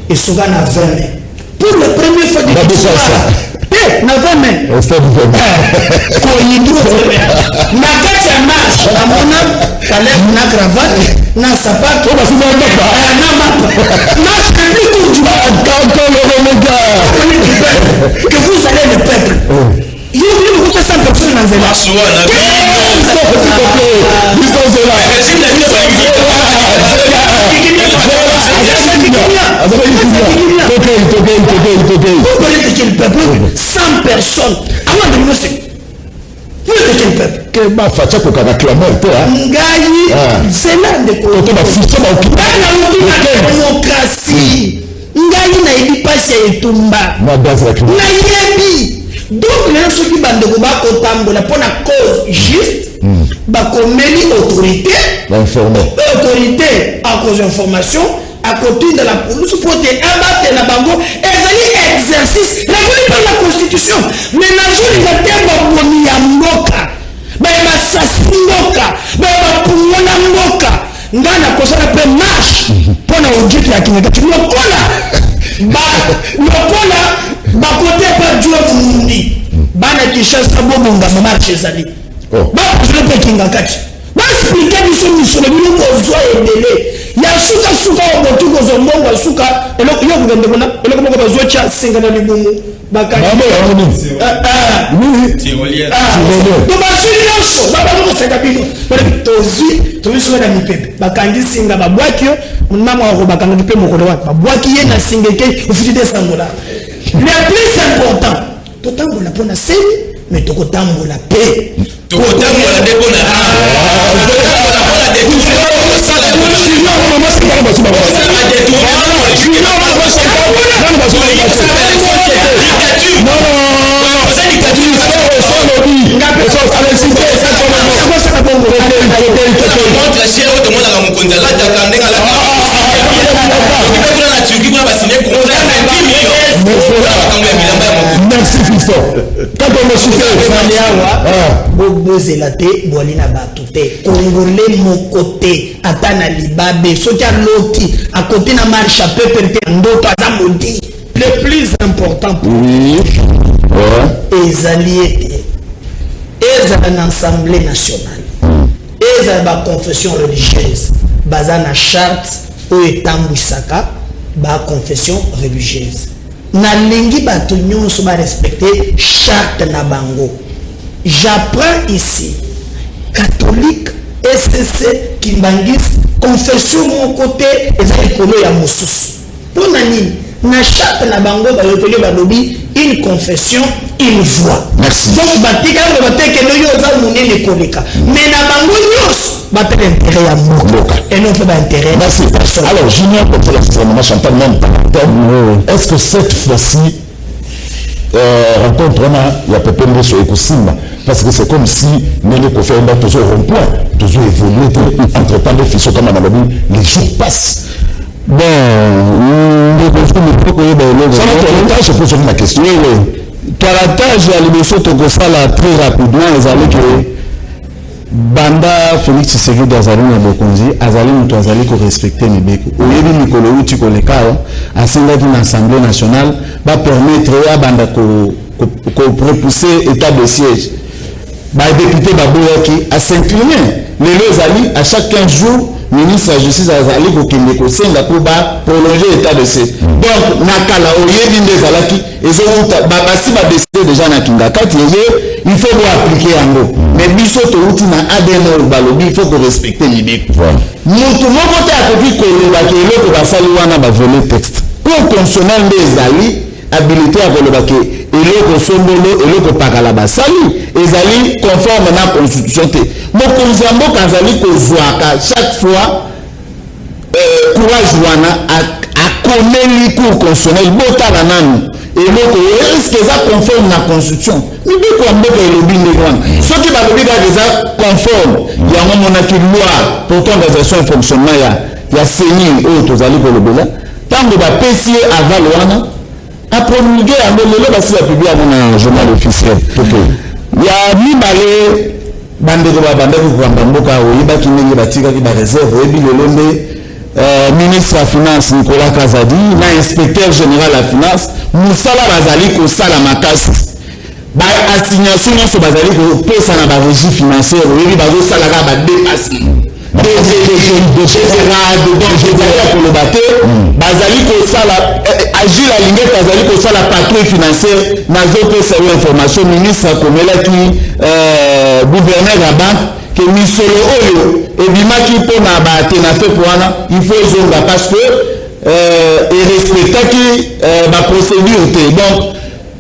esuka na 20 mai pour la première fois de l'histoire te, na 20 mai Koyindro na kati ya marche, namona Kaleb na cravate na sapato na mapa. Marche le plus court du monde que vous allez, le peuple yo bino bokuta 100 personnes na nzela. Marche wana. Régime na biso. Vous parlez de quel peuple? 100 personnes. Avant de nous, vous êtes de quel peuple? Ke bafatia kokaka clameur te. Ngai nzela, ndeko. Oto bafuso. Ngai nauti na démocratie, ngai nayebi mpasi ya etumba, nayebi. Donc lelo soki bandeko bakotambola mpo na cause juste, bakomeli autorité, autorité akozwa information, akotinda la police mpo te abatela bango. Ezali exercice régulé par la constitution, mais nazolinga te babomi ya mboka, baye basasi mboka, baye bapungola mboka. Ngai nakosala mpe marche mpo na audit ya Kingakati, lokola bakote pa John Mundi. Bana Kinshasa, bobongama, marche ezali. Bakozala mpe Kingakati, baexpliquer biso misolo bino kozwa ebele ya sukasuka oyo botu kozwa mbongo ya suka. Yo kokende kuna, eloko moko bazotya singa na libumu. To bazwi nyonso, babandi koseka bino. Tozwi, tozwi soki na mipepe, bakangi singa, babwaki yo. Mama wako bakangaki mpe mokolo wana, babwaki ye na singa, ekei ofuti 200 $. Le plus important, totambola mpo na CENI, mais tokotambola mpe. Tokotambola nde mpona tokotambola mpona détournement, kosala dictature, dictature. Montre chère oyo tomonaka mokonzi alataka, ndenge alataka kuna na Turquie, kuna basigné contrat ya 28 millions, makambo ya bilamba ya mokonzi. Merci Fiston. Ezali awa, bozela te, bwali na bato te. Congolais moko te, ata na libabe, soki aloti akoti na marche apepele te, ndoto aza modi. Le plus important pour ezali ete ezala na Assemblée nationale, ezala baconfession religieuse, baza na charte oyo etambwisaka baconfession religieuse. Nalingi bato nyonso barespecte charte na bango. J'apprends ici, catholique, ECC, kimbangiste, confession moko te eza likolo ya mosusu. Mpo na nini? Na charte na bango bayokeli, balobi une confession, une voix. Merci. Donc batikali loba te kende oyo oza monene koleka, mais na bango nyonso batala intérêt ya mboka et non mpe baintérêt. Merci. Alors, Junior, comme ça, c'est maman Chantal, même. Est-ce que cette fois-ci, Rencontre wana ya Pepe Mboso ekosimba, parce que c'est comme si ndenge Kofi ayemba, tozo rond-point, tozo évoluer te. Entre temps nde Fiso kama nalobi, les jours passent. Bon, ndeko Zulu, mpo koyeba eloko Sala toilettage, pose la question. Oui, toilettage ya liboso tokosala très rapidement ezali ke banda Félix Tshisekedi azali na bokonzi, azali moto azali korespecter mibeko. Oyebi, mikolo euti koleka awa, asengaki na Assemblée nationale bapermettre ye abanda korepousser état de siège. Badéputé baboyaki, as'incliner. Lelo ezali à chaque 15 jours, ministre ya Justice azali kokende kosenga mpo baprolonger état de siège. Donc na kala, oyebi nde ezalaki ezowuta, basi badécider déjà na kinga kati eye, il faut boappliquer yango. Mais biso touti na ADN oyo balobi il faut korespecter mibeko. Motu moko te akoki kolobaka eloko basali wana, bavioler texte. Cour constitutionnelle nde ezali habilité ya koloba ke eloko songolo, eloko pakala basali ezali conforme na constitution te. Mokonzi ya mboka azali kozwaka chaque fois courage wana, akomeli Cour constitutionnelle: botala nanu eloko oyo, est-ce eza conforme na constitution? Mibeko ya mboka elobi ndenge wana. Soki balobi kaka eza conforme, yango monaki loi portant organisation et fonctionnement ya CENI oyo tozali kolobela, ntango bapesi ye aval wana, apromulguer yango. Lelo basi bapublier yango na Journal officiel. Ya mibale, bandeko babandaki kokamba mboka, oyebaki ndenge batikaki baréserve. Oyebi lelo nde ministre ya Finance Nicolas Kazadi na inspecteur général ya Finance, mosala bazali kosala makasi. Baassignation nyonso bazali kopesa na barégie financière, oyebi bazosala kaka badépassement, donc ezali ya koloba te. Bazali kosala, Agile Alingete azali kosala patrouille financière. Nazopesa yo information, ministre akomelaki gouverneur ya banque ke misolo oyo ebimaki mpona baTENAFEP wana, il faut ezonga, parce que erespectaki baprocédure te. Donc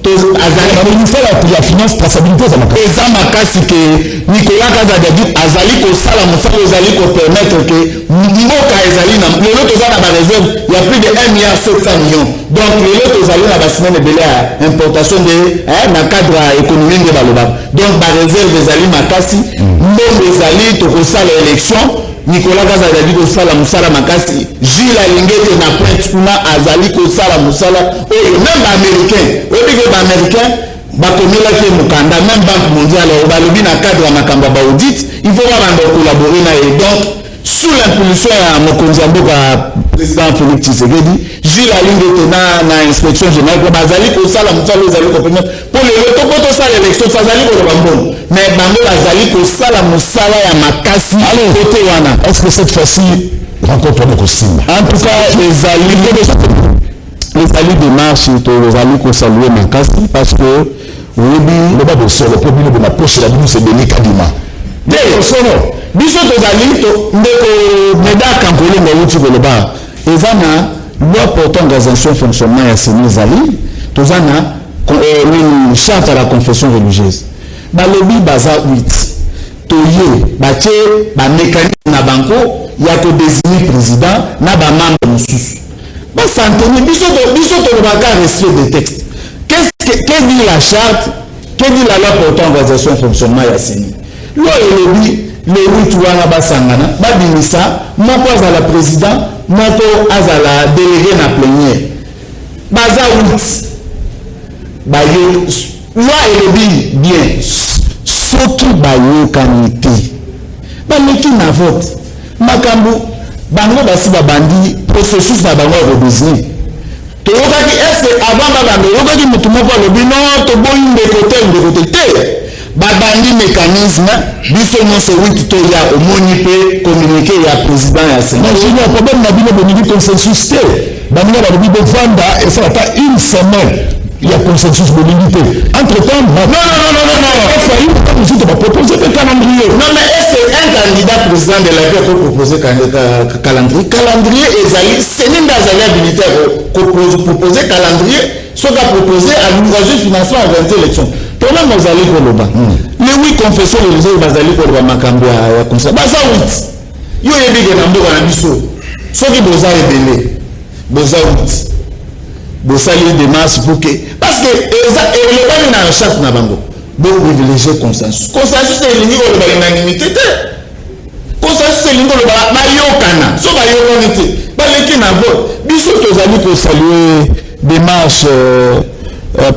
azali ministère ya Finance, traçabilité eza makasi. Eza makasi ke Nicolas Kazadi azali kosala mosala ezali kopermettre ke mboka ezali na, lelo toza na baréserve ya plus de 1 milliard 700 millions. Donc lelo tozali na basemaine ebele ya importation de na cadre ya économie nde balobaka. Donc baréserve ezali makasi, mbongo ezali, tokosala élection. Nicolas Kazadi azali kosala mosala makasi, Jules Alingete na pointe kuna azali kosala mosala oyo. Même baaméricain, oyebi ke baaméricain bakomelaki ye mokanda, même Banque mondiale oyo balobi na cadre ya makambo ya baaudit, il faut babanda kocollaborer na ye. Donc sous l'impulsion ya mokonzi ya mboka, président Félix Tshisekedi, Jules Alingete na inspection générale po bazali kosala mosala oyo ezali kopermettre mpo lelo toko tosala élection. Azali koloba mbongo, mais bango bazali kosala mosala ya makasi kote wana. Est-ce que cette fois-ci rencontre wana ekosimba? En tout cas, ezali démarche tozali kosaluer makasi, parce que oyebi Loba bosolo, mpo bino bona poche na bino c'est Denis Kadima. Te, solo biso tozali ndeko Meda Kankolongo awuti koloba, eza na loi portant organisation fonctionnement ya CENI, ezali toza na nini, charte ya la confession religieuse. Balobi baza 8, toye batie bamécanisme na bango ya kodésigner président na bamembre mosusu basanteni. Biso tolobaka respect des textes. Que dit la charte? Que dit la loi portant organisation fonctionnement ya CENI? Loi elobi le 8 wana basangana, babimisa moko azala président, moko azala délégué na plénière. Baza 8, bayo loi elobi bien, soki bayokani te, baleki na vote. Makambo bango basi babandi processus na bango ya kodésigner. Toyokaki, est-ce avant babanda, oyokaki motu moko alobi: non, toboyi ndeko te, ndeko te? Te, babandi mécanisme, biso nyonso 8 toya. Omoni mpe communiqué ya président ya Sénat. Junior, problème na bino, bolingi consensus te. Baninga balobi bovanda, esala ata une semaine ya consensus, bolingi te. Entre temps, non, non, non, non, non. Fayi mosusu bapropose mpe calendrier. Non, mais est-ce que un candidat président de la République peut proposer calendrier? Calendrier ezali CENI nde azali habilité ya koproposer calendrier. Soki apropose, azwi financement, organiser élection. Problème ozali koloba, les huit confessions religieuses bazali koloba makambo ya conseil, baza huit. Yo oyebi ke na mboka na biso, soki boza ebele, boza huit. Bosali démarche pour que, parce que eza elobami na charte na bango, boprivilégie consensus. Consensus elingi koloba unanimité te. Consensus elingi koloba bayokana. So bayokani te, baleki na vote. Biso tozali kosaluer démarche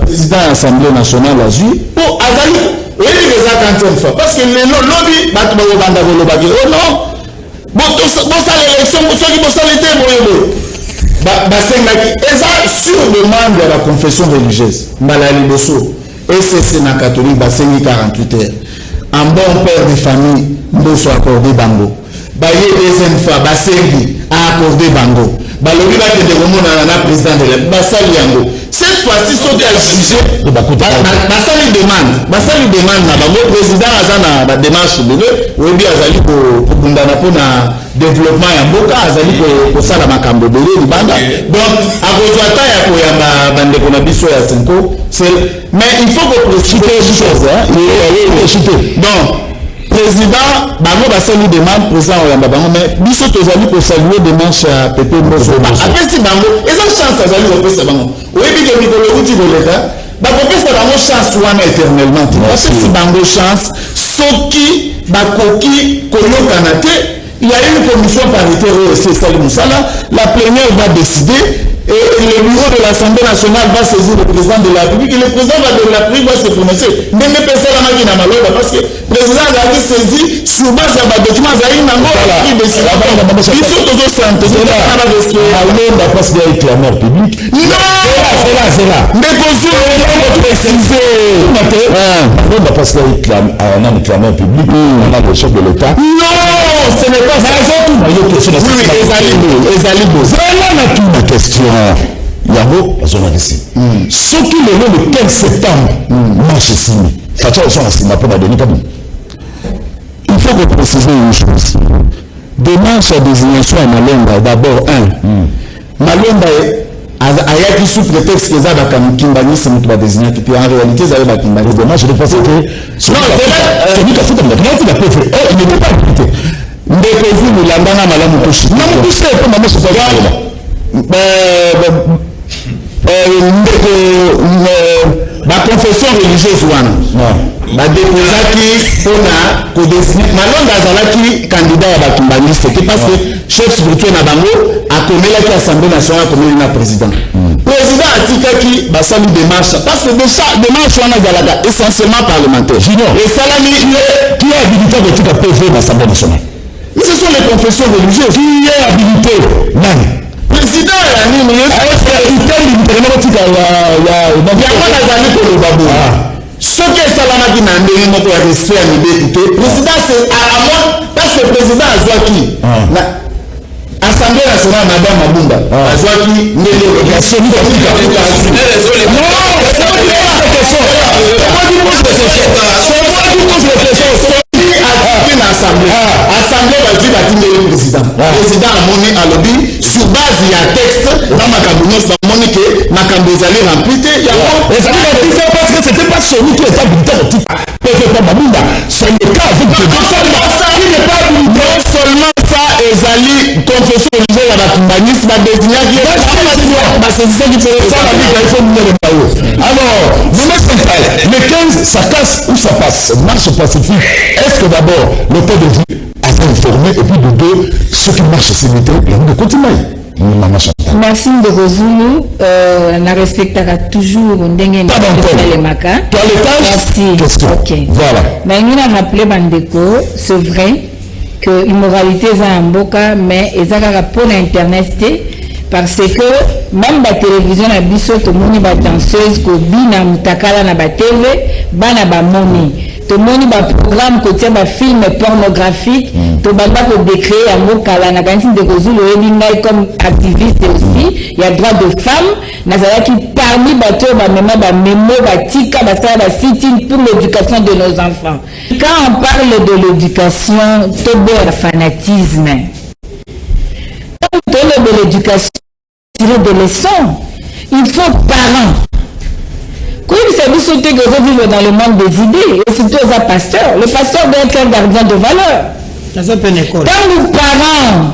président ya Assemblée nationale azwi, mpo azali oyebi ke eza 40e fois, parce que lelo lobi bato bakobanda kolobaki: "Oh non, bosala élection, soki bosali te boye boye." Basengaki, eza sur demande ya baconfession religieuse. Mbala ya liboso, ECC na catholique basengi 48 heures. En bon père de famille, Mboso accordé bango. Baye deuxième fois, basengi, aaccordé bango. Balobi bakende komonana na président de la, basali yango. Cette fois-ci, soki ajuge, basali demande, basali demande na bango. Président aza na badémarche ebele, oyebi, azali kobundana mpona développement ya mboka, azali kosala makambo ebele libanda, donc akozwa ta ya koyamba bandeko na biso ya CENCO. Mais il faut kopréciser chose, donc président, bango basali demande, président oyamba bango. Mais biso tozali kosaluer démarche ya Pepe Mboso. Apesi bango, eza chance azali kopesa bango. Oyebi ke mikolo euti koleka, bakopesa bango chance wana éternellement te. Bapesi bango chance, soki bakoki koyokana te, il y a une commission paritaire oyo esi esali mosala. La plénière va décider et le bureau de l'Assemblée nationale va saisir le président de la République et le président de la République va se prononcer. Ndenge mpe esalamaki na maloba, parce que président azalaki saisi sur base ya badocument azalaki nango. Biso tozosantmalonda parce qu'il y a eu clameur publique. Non, c'est là, c'est là. Ndeko Zulu, préciser Malonda, parce qu'il y a eu un clameur public, on a le chef de l'État. Non, ce n'est pas ça. Nazotuna yo question. Oui, ezali boye, ezali boye. Zala na tuna question yango bazongakisi. Soki lelo le 15 septembre marche esimi, Fatshi azonga nsima mpo na Denis Kabila? Il faut que préciser une chose. Démarche ya désignation ya Malonda, d'abord un, Malonda ayaki sous prétexte que eza bakimbanisi moto badésignaki te. En réalité, ezali bakimbanisi. Démarche de parce que Sony Kafuta moto pauvre, il n'était pas habilité. Ndeko Zulu, landanga malamu. Toshite epo mama Ndeko, baconfession religieuse wana badéposaki mpona kodésigner Malonda. Azalaki candidat ya bakimbaniste te, parce que chef spirituel na bango akomelaki Assemblée nationale, akomeli na président. Président atikaki, basali démarche, parce que déjà démarche wana ezalaka essentiellement parlementaire. Junior. Esalami. Qui est habilité kotika PV na Assemblée nationale? Mais ce sont les confessions religieuses. Qui est habilité, nani? Président ya nini? Kotika ya Yango nazali koloba boye: soki esalamaki na ndenge moko ya respect ya mibeko te, président amoi, parce que président azwaki na Assemblée nationale, madame Mabunda azwaki ndenge. Non, c'est moi qui pose la question, c'est moi qui pose la question. Atiki na assemblée, assemblée bazwi, batindeli président. Président amoni, alobi sur base ya texte na makambo nyonso, bamoni ke makambo ezali rempli te, yango. Ezali rempli te parce que c'était pas celui qui était habilité kotika PV pa Mabunda. C'est le cas avec qui n'est pas habilité. Non seulement ça, ezali confession religieuse ya bakimbanisi badésignaki, basezisaki. Ça la vie, il faut minere bayo. Alors, Mama Chantal, le 15, ça casse ou ça passe? Marche pacifique, est-ce que d'abord l'hôtel de ville a été informé, et puis de deux, ceux qui marchent s'imiter yango de continue, Mama Chantal? Merci, ndeko Zulu. Na respectaka toujours ndenge esalemaka. Toilettage. Merci. Question. Ok. Voilà. Nalingi na rappeler bandeko, c'est vrai que immoralité eza na mboka, mais eza kaka mpona internet te, parce que même batélévision na biso, tomoni badanseuse kobina mutakala na batv, bana bamoni. Tomoni baprogramme kotia bafilm pornographique. Tobanda kodécrier yango kala. Nakanisi ndeko Zulu oyebi ngai comme activiste aussi ya droit de femme. Nazalaki parmi bato oyo bamema bamemo, batika basala basit-in pour l'éducation de nos enfants. Quand on parle de l'éducation, toboya fanatisme. Toloba l'éducation, tirer des leçons, il faut parents koyebisa biso te que ozovivre dans le monde des idées, et surtout oza pasteur. Le pasteur doit être un gardien de valeur. Naza mpe na ekole. Ntango parent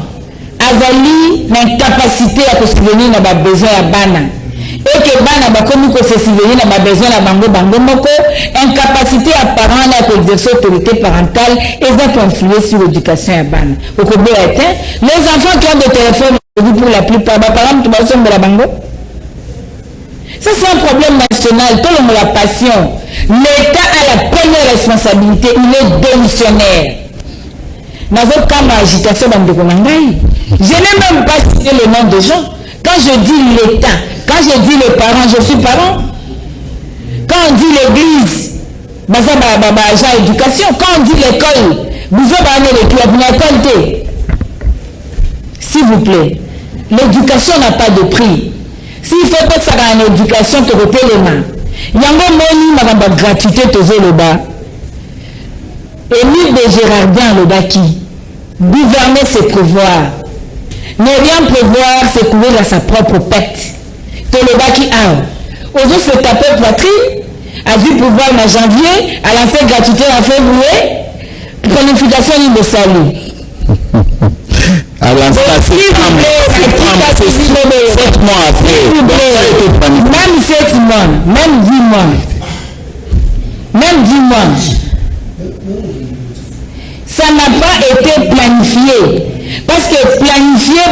azali na incapacité ya kosouvenir na babesoin ya bana, Et que bana bakomi ko se surveiller na ba besoin na bango bango moko, incapacité ya parent wana ya ko exercer autorité parentale eza ko influer sur education ya bana. Okoboya te? Les enfants qui ont des téléphones aujourd'hui pour la plupart ba parents mutu bazosombela bango. Ça c'est un problème national, tolongola passion. L'Etat a la première responsabilité, il est démissionnaire. Nazo kamwa agitation ba ndeko na ngai. Je n'ai même pas cité le nom de gens. Quand je dis l'Etat, quand je dis les parents, je suis parent. Quand on dit l'église, baza ba, ba, ba agent éducation. Quand on dit l'école, biso ba ane eleki wapi na école te. S'il vous plaît, l'éducation n'a pas de prix. S'il faut tosaka na éducation tokotelema. Yango moni makambo ya gratuité tozoloba. Emile de Gerardin alobaki, Gouverner c'est prevoir. Ne rien prevoir c'est courir à sa propre perte. Tolobaki awa, ozo se taper poitrine, azui pouvoir na janvier, a lancer gratuite na fevrier, planification nini bosali? S'il vous plaît, 7 mois après. Même 7 mois, même 10 mois. Même 10 mois. Ça n'a pas été planifié. Parce que planifier,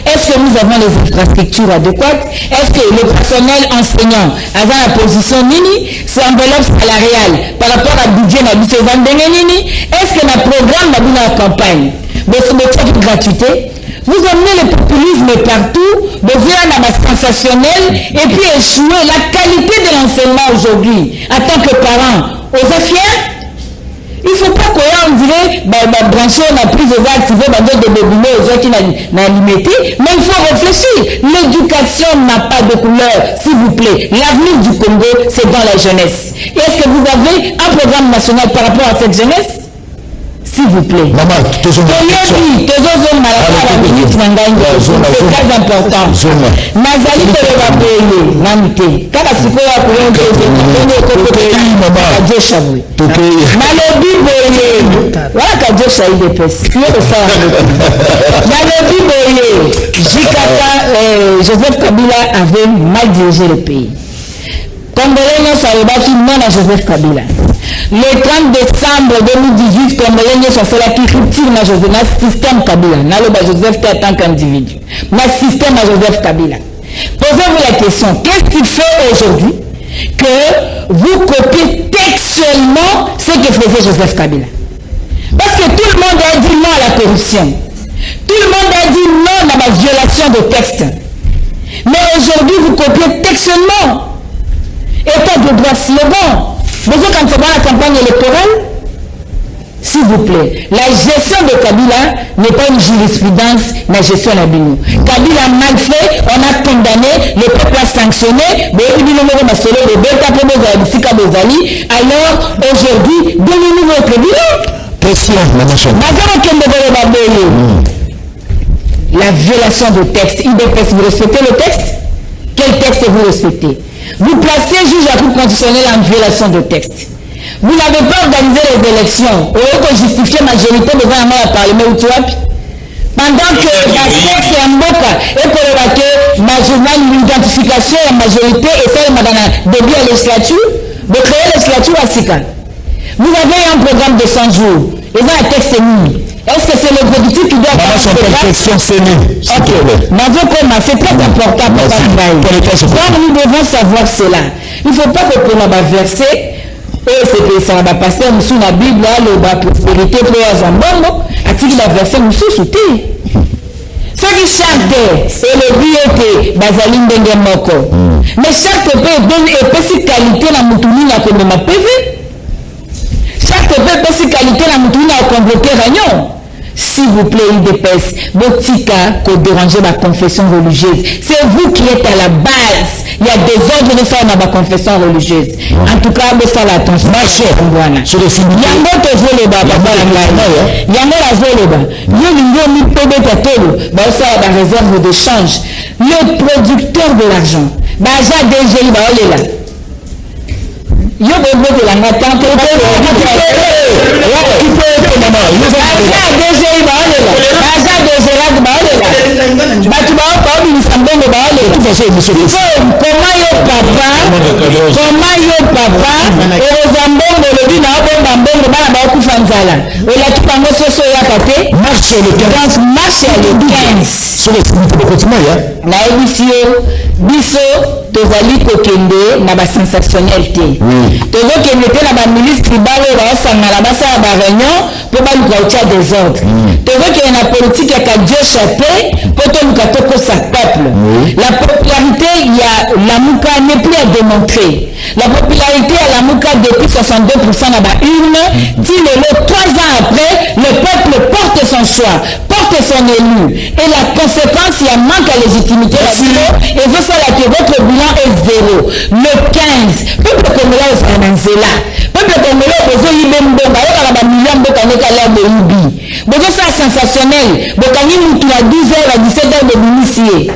est-ce que nous avons les infrastructures adéquates? Est-ce que le personnel enseignant a la position nini? Son enveloppe salariale par rapport à budget na biso eza ndenge nini? Est-ce que na programme na bino ya campagne botiaki gratuité? Vous emmenez le populisme partout, bozoya na ba sensationnel et puis échouer. La qualité de l'enseignement aujourd'hui, en tant que parent, oza fier? Il faut pas koya on dirait ba, ba branché na prise eza activé ba de bobine ozwaki na, na limete, mais il faut réfléchir. L'éducation n'a pas de couleur, s'il vous plaît. L'avenir du Congo, c'est dans la jeunesse. Est-ce que vous avez un programme national par rapport à cette jeunesse? S'il vous plaît. Maman, toyebi tozozonga na kaka ba minute na ngai, c'est très important. Nazali koloba boye nanu te, kaka sikoyo akoyokadiosha boye nalobi boye wana kadiosha idps yo kosala nalobi boye jikaka. Joseph Kabila avait mal dirigé le pays. Congolais nyonso alobaki non na Joseph Kabila. Le 30 décembre 2018, Congolais nyonso asalaki rupture na Joseph, na système Kabila. Naloba Joseph te en tant qu'individu, na système ya Joseph Kabila. Posez-vous la question, qu'est-ce qui fait aujourd'hui que vous copiez textuellement ce que faisait Joseph Kabila? Parce que tout le monde a dit non à la corruption. Tout le monde a dit non à la violation de texte. Mais aujourd'hui, vous copiez textuellement. État de droit slogan. Vous quand c'est dans la campagne électorale, s'il vous plaît, la gestion de Kabila n'est pas une jurisprudence, la gestion de bino. Kabila a mal fait, on a condamné, le peuple a sanctionné, alors aujourd'hui, donnez-nous votre bilan. Question, Madame. La violation de texte. UDPS, vous respectez le texte? Quel texte vous respectez? Vous placez juge à Cour constitutionnelle en violation de texte. Vous n'avez pas organisé les élections. Au lieu de justifier majorité devant un parlement ou tu pendant que la texte ya mboka ekoloba ke l'identification ya majorité esalemaka na début ya législature, de créer législature ya sika. Vous avez un programme de 100 jours, eza na texte nini? Est-ce que c'est l'exécutif qui doit avoir un programme? Question scellée. Ok. Nazokoma, c'est très important, papa Ngai. Donc nous devons savoir cela. Il faut pas que pona ba verset oyo esepelisaka ba pasteur mosusu na Bible, aloba prospérité mpo azwa mbongo, atiki ba verset mosusu te. Soki charte elobi ete bazali ndenge moko, mais charte mpe epesi qualité na motu nini akomema PV, charte mpe epesi qualité na motu nini akoconvoquer réunion. S'il vous plaît, UDPS, botika kodéranger ba confession religieuse. C'est vous qui êtes à la base. Il y a des ordres de faire dans ma confession religieuse. En tout cas, bosala attention. Voilà. Yango tozoloba, papa na ngai. Yango nazoloba. Yo lingi omipebeta tolo, baosala ba réserve de change. Le producteur de l'argent, baza DGI baolela. Yo bobotelanga tant que baza DGI baolela, baza DGRAD baolela, bato baobimisa mbongo baolela. façon, émission. Koma yo papa, koma yo papa, okozwa mbongo, olobi na obomba mbongo, bana baokufa nzala, olaki bango soso, oyaka te. Marche le 15. Donc marche ya le 15. Soki esili te, bokotima ya. Nayebisi yo, biso tozali kokende na basensationnel te, tozokende te na bamilice tribal oyo baosangana basala baréunion mpo baluka kotia désordre. Tozokende na politique ya kadiosha te mpo toluka tokosa peuple. La popularité ya Lamuka n'est plus à démontrer. La popularité ya Lamuka depuis 62% na baurne ti lelo, 3 ans après, le peuple porte son choix, porte son élu. Et la conséquence ya manque ya légitimité na bino ezosala que votre bilan est zéro. Le 15, peuple congolais ozala na nzela. Peuple congolais, bozoyiba mbongo, ayokaka bamilio mboka ndenge ala boyibi, bozosala sensationnel, bokangi mutu na 12 heures, à 17 heures bobimisi ye,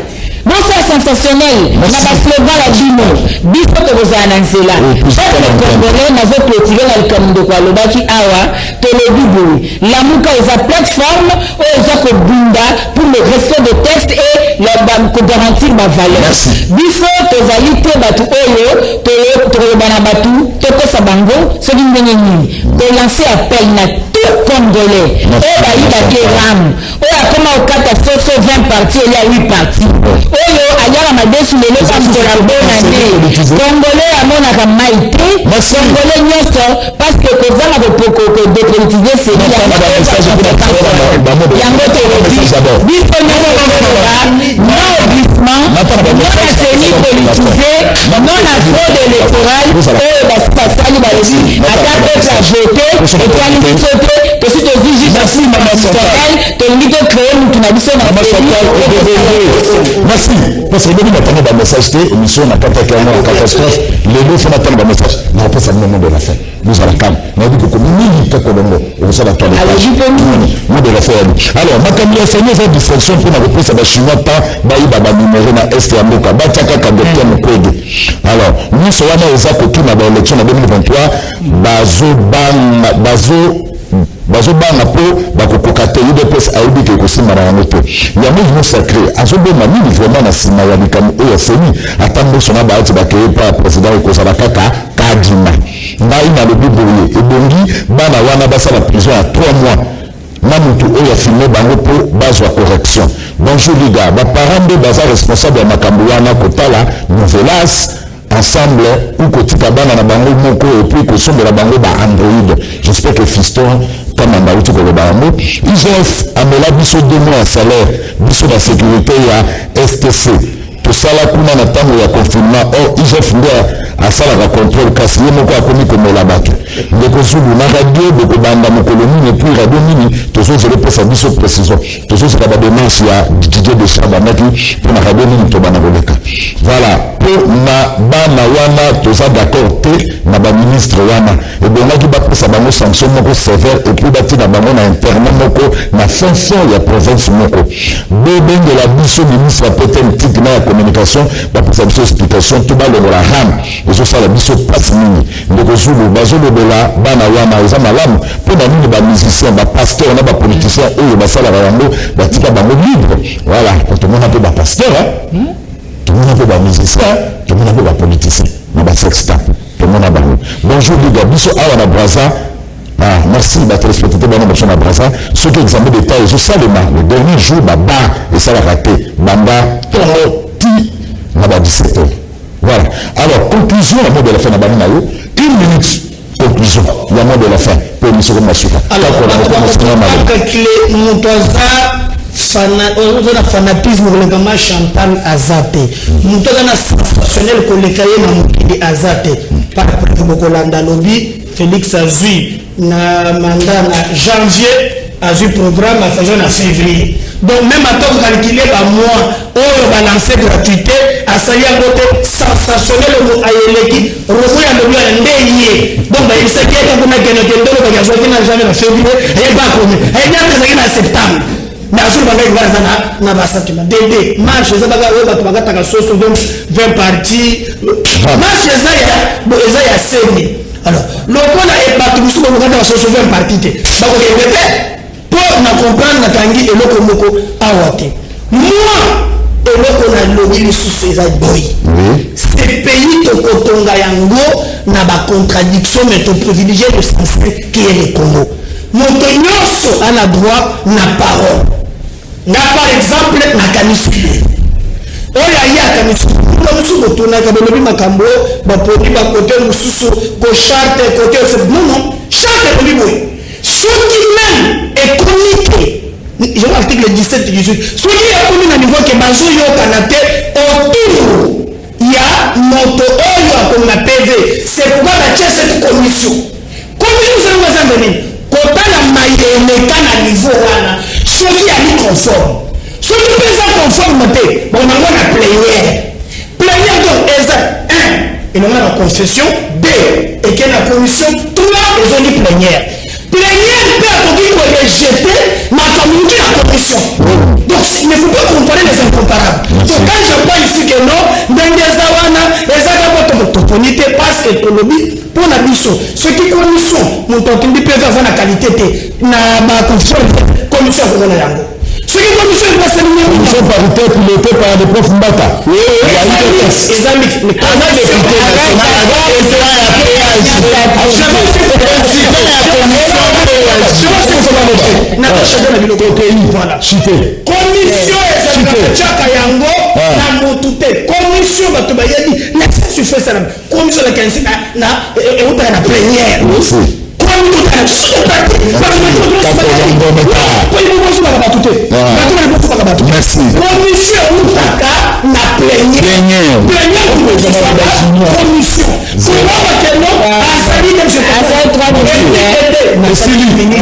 bosala sensationnel na baslogan na bino. Biso tokozala na nzela. Peuple congolais, nazoclôturer na likambo ndeko alobaki awa. Tolobi boye: Lamuka eza plateforme oyo eza kobunda pour le respect de texte et kogarantir bavaleur. Biso tozali te bato oyo tokoloba na bato, tokosa bango soki ndenge nini. Tolancer appel na tout Congolais oyo bayibaki RAM, oyo akoma kokata soso 20 parti, elia 8 parti, oyo aliaka madesu lelo ka mokolo bonane. Congolais amonaka mai te, Congolais nyonso, parce que kozanga kodépolitiser CENI yango. Tolobi biso nyonso toloba non au glissement, non na CENI politisé, non na fraude électorale oyo basi basali. Balobi ata peuple avote, etwali biso te. Tosi tozwi juge constitutionnel, tolingi tocréer mutu na biso na. Merci, parce que lobi natanga bamessage te. Émission nakataki yango na catastrophe. Lelo fo natanga bamessage, nakopesa bino mot de la fin. Bozala calme, nayebi kokomi mingi kaka bongo okosala toilettage. Mot de la fin yabi. Alors, makambo ya CENI eza distraction mpona kopesa Bachinois temps bayiba banumero na est ya mboka. Batia kaka docteur Mukwege. Alors nyonso wana eza kokima baélection na 2023. Bazobanga, bazobanga mpo bakokoka te. UDPS ayebi ke ekosimba na yango te. Yango Union sacrée azoboma nini vraiment na nsima ya likambo oyo ya CENI? Ata mboso na baati bakeye pa ya président, ekozala kaka kadima. Ngai nalobi boye: ebongi bana wana basala prison ya 3 mois na motu oyo afilmer bango mpo bazwa correction. Bonjour liga, baparent nde baza responsable ya makambo wana, kotala novelas ensemble ou kotika bana na bango moko et puis kosombela bango baandroid. J'espère que fiston Kamanda auti koloba yango. IGF amela biso 2 mois ya salaire. Biso na sécurité ya STC tosala kuna na ntango ya confinement. Or IGF nde asalaka contrôle, kasi ye moko akomi komela bato. Ndeko Zulu, na radio bokobanda mokolo nini? Et puis radio nini? Tozozela opesa biso précision. Tozozela badémarche ya Didier Deschamps bandaki mpo na radio nini tobanda koleka. Voilà, mpo na bana wana, toza d'accord te na baministre wana. Ebongaki bapesa bango sanction moko sévère et puis batina bango na internat moko na fin fond ya province moko. Bobengela biso ministre ya PTNTIC na ya communication, bapesa biso explication to balongola RAM. Ezosala biso mpasi mingi. Ndeko Zulu, bazolobela bana wana eza malamu. Mpo na nini bamusicien, bapasteur na bapoliticien oyo basalaka yango batika bango libre? Voilà, tomona mpe bapasteur, tomona mpe bamusicien, tomona mpe bapoliticien na basextape, tomona bango. Bonjour liga, biso awa na Braza. Ah, merci batéléspectateur bana biso na Braza. Soki examen d'état ezosalema le dernier jour, babar esalaka te banda ntongo ti na ba 17 heures. Voilà, alors conclusion ya mot de la fin na bango na yo, une minute, conclusion ya mot de la fin mpo émission komasuka. Calcule moto aza na fanatisme koleka ma Chantal aza te, moto aza na sensationnel koleka ye na mokili aza te. Par preuve, bokolanda alobi Félix azwi na mandat na janvier, azwi programme afaison na février. Donc même ata kocalculer bamois oyo balance gratuité, asali yango te. Sensationnel ayeleki robo ya lobi wana nde ye. Donc bayebisaki ye kuna kende kende, olobaki azwaki na janvier, na février ayeba akomi, ayebi ata ezalaki na septembre. Mais azoloba ngai wana eza na basentiment dede. Marche eza baka oyo bato bakataka soso, donc 20 parti. Marche eza ya eza ya CENI. Alors lokola bato mosusu bakokataka soso 20 parti te, bakokende te. Mpo na comprendre, nakangi eloko moko awa te. Moi Eloko nalobi lisusu eza boye. Ce pays tokotonga yango na ba contradiction, mais to privilégier l'essentiel qui est le Congo. Moto nyonso a na droit na parole. Nga par exemple nakanisi boye, oyo aye akanisi kuna mosusu, botunaka, bolobi makambo, baponi bakote mosusu ko charte kote. Non, non, charte elobi boye: soki même ekomi te, je vois article 17, 18, soki ekomi na niveau ke bazoyokana te autour ya moto oyo akomi na PV, c'est pourquoi batie cette commission. Commission soki eza nini, kotala mayeleka na niveau wana, soki ali conforme, soki mpe eza conforme te, bonango na plénière. Plénière donc eza 1 elongo na baconfession, 2 eke na commission, 3 ezongi plénière. Plénière mpe akoki korejeter makambo moki na commission. Donc il ne faut pas comparer les incomparables. Donc quand je parle ici que non, ndenge eza wana, eza kaka toponi te, parce que tolobi mpo na biso, soki commission, moto akindi mpe aza na qualité te na baconfession, commission akomona yango. Soki commission epasali. Commission paritaire pilotée par le prof Mbata. Oui, eza mix. Aza député national, aza président ya PAG, président ya commission PAG. Nakoshaje na biloko. Voilà. Commission ezalaka tiaka yango na motu te. Commission, bato bayebi na suffit esalama. Commission nakanisi na eutaka na plénière. Komi bato te, bato bali bosukaka bato. Commission eutaka na plénière. Plénière, commission koloba keno azali. Asali 3 minutes. Esili. Il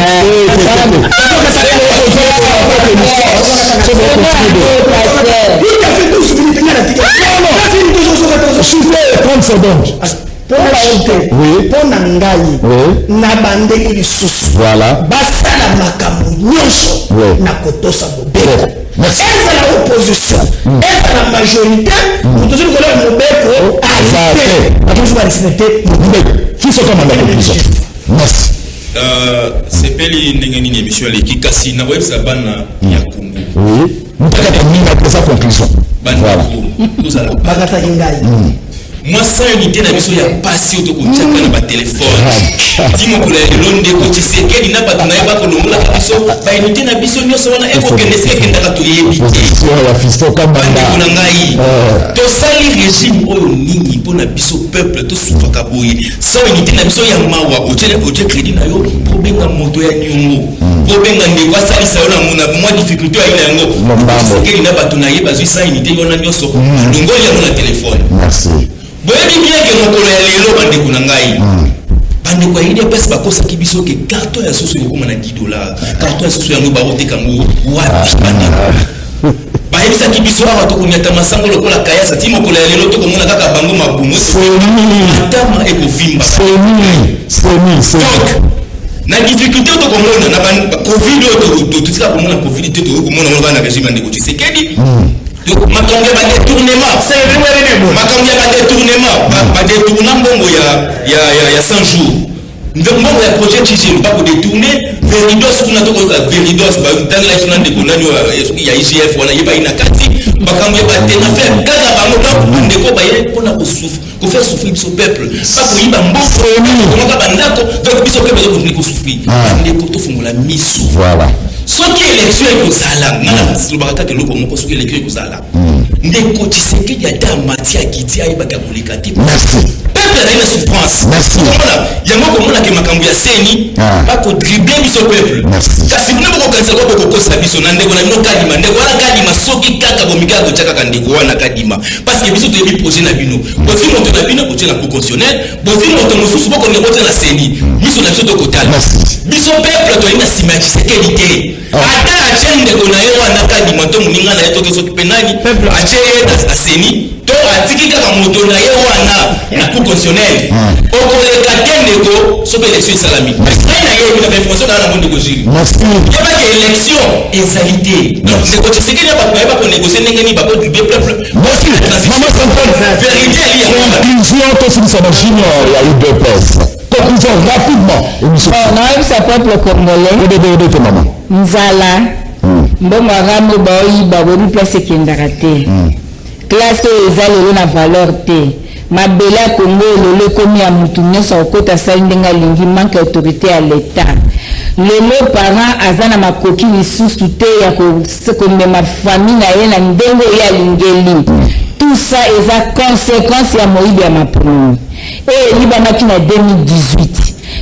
a fait 12 minutes, nga na tika. Chute, 30 secondes. Mpona te. Oui. Mpo na ngai, Oui. na bandenge lisusu, Voilà. basala makambo nyonso na kotosa mobeko. Merci. Ezala opposition, ezala majorité, moto soki koleka mobeko Aza ali te. te, bato mosusu barespecte Mobeko. Fiso kama na conclusion. Merci. Sepeli ndenge nini émission eleki, kasi nakoyebisa bana ya Kongo. Oui. Mutakata mingi apesa conclusion. Voilà. Bandeko, tozala Bakataki ngai. Mwa 100 unité na biso ya pasi oyo tokotiaka na batelefone ti mokolo ya lelo, ndeko Tshisekedi na bato na ye bakolongolaka biso baunité na biso nyonso wana, ekokende esika ekendaka toyebi te. Position ya Fiston Kambanda. Bandeko na ngai, tosali régime oyo nini mpona biso peuple tosufaka boye? 100 unité na biso ya mawa, otie crédit na yo mpo obenga moto ya niongo, mpo obenga ndeko asalisa yo na mwa difficulté ayi na yango. Lombango. Tshisekedi na bato na ye bazwi 100 unité wana nyonso, alongoli yango na telefone. Merci. Boyebi bien ke mokolo ya lelo, bandeko na ngai, bandeko ya UDPS bakosaki biso ke carton ya soso ekokóma na 10 dollar. Carton ya soso yango bakoteka yango wapi, bandeko? Bayebisaki biso awa tokonyata masango lokola kayasa. Ti mokolo ya lelo tokomona kaka bango mabumu, matama ekovimba. Seni, seni, seni. Donc na difficulté oyo tokomona na Covid oyo, totika komona Covid te, tokoki komona ngo kaka na régime ya ndeko Tshisekedi. Makambo ya badétournement, makambo ya badétournement, badétourna mbongo ya 100 jours, mbongo ya projet Tshilejelu bakodétourne. Veridos kuna, tokoyoka Veridos batangela biso na ndeko nani oyo, soki ya IGF wana yebai na kati makambo ya batenafer kaka bango. Donc bandeko baye mpona kofaire souffrir biso peuple, bakoyiba mbongo, komaka bandako. Donc biso peuple ezokontinue kosouffrir. Bandeko, tofongola miso. Voilà. Soki élection ekozala, nga nalobaka kaka eloko moko: soki élection ekozala, ndeko Tshisekedi ata amati akiti, ayebaka koleka te. Merci. Peuple azali na souffrance. Merci. Komona yango, komonake makambo ya CENI, bakodribler biso peuple. Merci. Kasi bino bokokanisa kwa bokokosa biso na ndeko na bino Kadima. Ndeko wana Kadima, soki kaka bomikaka kotya kaka ndeko wana Kadima, parce que biso toyebi projet na bino. Bozwi moto na bino, botie na Cour constitutionnelle, bozwi moto mosusu, bokonde botia na CENI. Miso na biso tokotala. Merci. Biso peuple toyei na nsima ya Tshisekedi te. Ata atie ndeko na ye wana Kadima to moninga na ye, toke soki mpe nani, atie ye na CENI to atiki kaka moto na ye wana na Cour constitutionnelle, okoleka te, ndeko. Soki élection esalami, ngai nayebi na bainformation kaka nango, ndeko Jili. Merci. Yebaki élection ezali te. Donc ndeko Tshisekedi na bato bayeba konégocie ndenge nini bakodribler peuple. Merci. Maman Chantal. Vérité eli yango wana. Conclusion, tosilisa na junior ya UDPS. Conclusion rapidement. Émission. Bon, nayebisa peuple congolais, Odebe, odebe, maman. nzala. Mbongo ya RAM oyo baoyiba, boyebi place ekendaka te. Classe oyo eza lelo na valeur te. Mabele ya Congo oyo lelo ekomi ya mutu nyonso, akokota, asali ndenge alingi, manque ya autorité ya l'État. Lelo parent aza na makoki lisusu te ya komema famille na ye na ndenge oyo alingeli. Tout ça eza conséquence ya moyibi ya maponami oyo eyibamaki na 2018.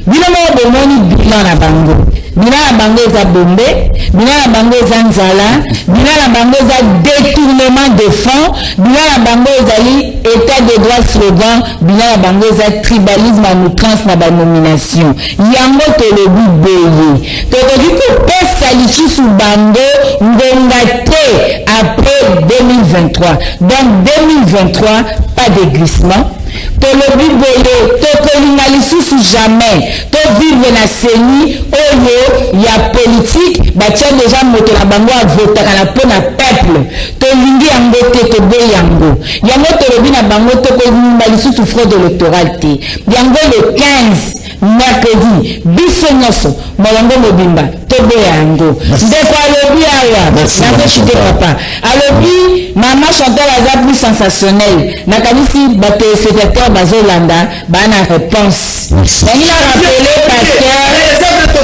Bino moko bomoni bilan na bango. Bilan na bango eza bombe, bilan na bango eza nzala, bilan na bango eza détournement de fonds, bilan na bango ezali état de droit slogan, bilan na bango eza tribalisme à outrance na banomination. Yango tolobi boye: tokoki kopesa lisusu bango ngonga te après 2023. Donc 2023, pas de glissement. Tolobi boye: tokolinga lisusu jamais tovivre na CENI oyo ya politique. Batia deja moto na bango avotaka na mpo na peuple. Tolingi yango te, toboyi yango. Yango tolobi na bango, tokolinga lisusu fraude électorale te. Yango le 15, mercredi, biso nyonso, molongo mobimba, toboya yango. Ndeko alobi awa, nazoshite, papa alobi mama Chantal aza plus sensationnel. Nakanisi batéléspectateur bazolanda, baa na réponse. Nangi na rappeler, pasteur,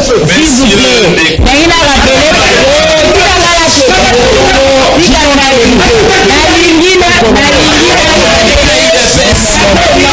s'il vous plaît, nangi na rappeler, tikanga na tikanga, nalingi nalingi bandimi baotala yo. Ezala te.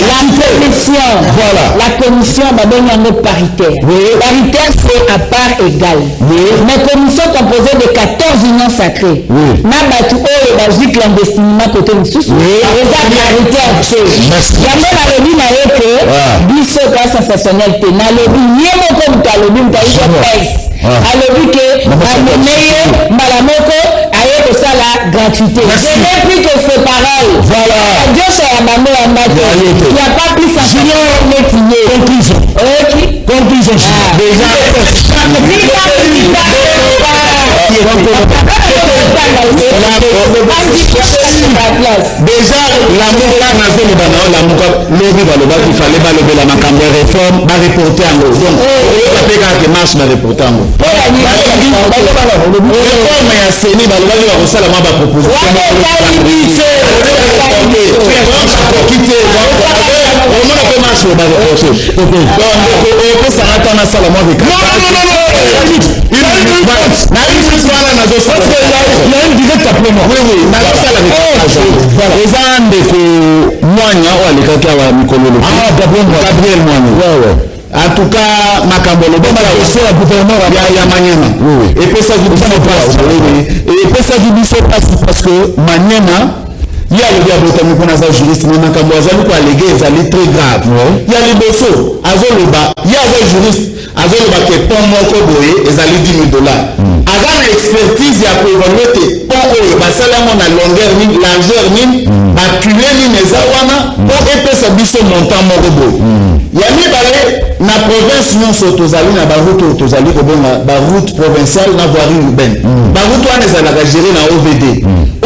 La commission, Voilà. La commission babengi yango paritaire. Paritaire, c'est à part égale, mais commission composée de 14 unions sacrées na bato oyo bazwi clandestinement côté mosusu, eza paritaire te. Yango nalobi na ye ke biso toa sensationnel te. Nalobi ye moko moto alobi, moto ayi pese, alobi ke bameme ye mbala moko aye kosala gratuité. Je n'ai plus que ces paroles. Diosha ya bango yamba te. Il y a pas plus sensationnel neti ye. Conclusion. Oyoki? Conclusion. Déjà. Déjà. Déjà Lamuka, nazoloba na yo, Lamuka lobi balobaki fale balobela makambo ya réforme, bareporte yango. Donc oyoka mpe kaka ke marche bareporte yango. Réforme ya CENI, balobaki bakosala mwa baproposition, bakoki te. Omona mpe marche oyo bareporte. Donc opesanga ata nasala mwa na une wana nazosala. Direct après moi. Oui, nazosala reportage. Eza ndeko Mwanya oyo alekaki awa mikolo. Ah, Gabriel Mwanya. Gabriel Mwanya. En tout cas, makambo dossier ya gouvernement ya Manyema epesaki biso mpasi, epesaki biso mpasi, parce que Manyema, ye alobi abotami mpona aza juriste, mais makambo azali koalléguer ezali très grave. Ya liboso, azoloba ye aza juriste, azoloba ke pont moko boye ezali 10 000 $. Aza na expertise ya koévaluer te pont oyo basali yango na longueur nini, largeur nini, bacule nini eza wana mpo epesa biso montant moko boye. Ya mibale, na province nyonso tozali na baroute oyo tozali kobenga baroute provinciale na voirie urbaine. Baroute wana ezalaka géré na OVD.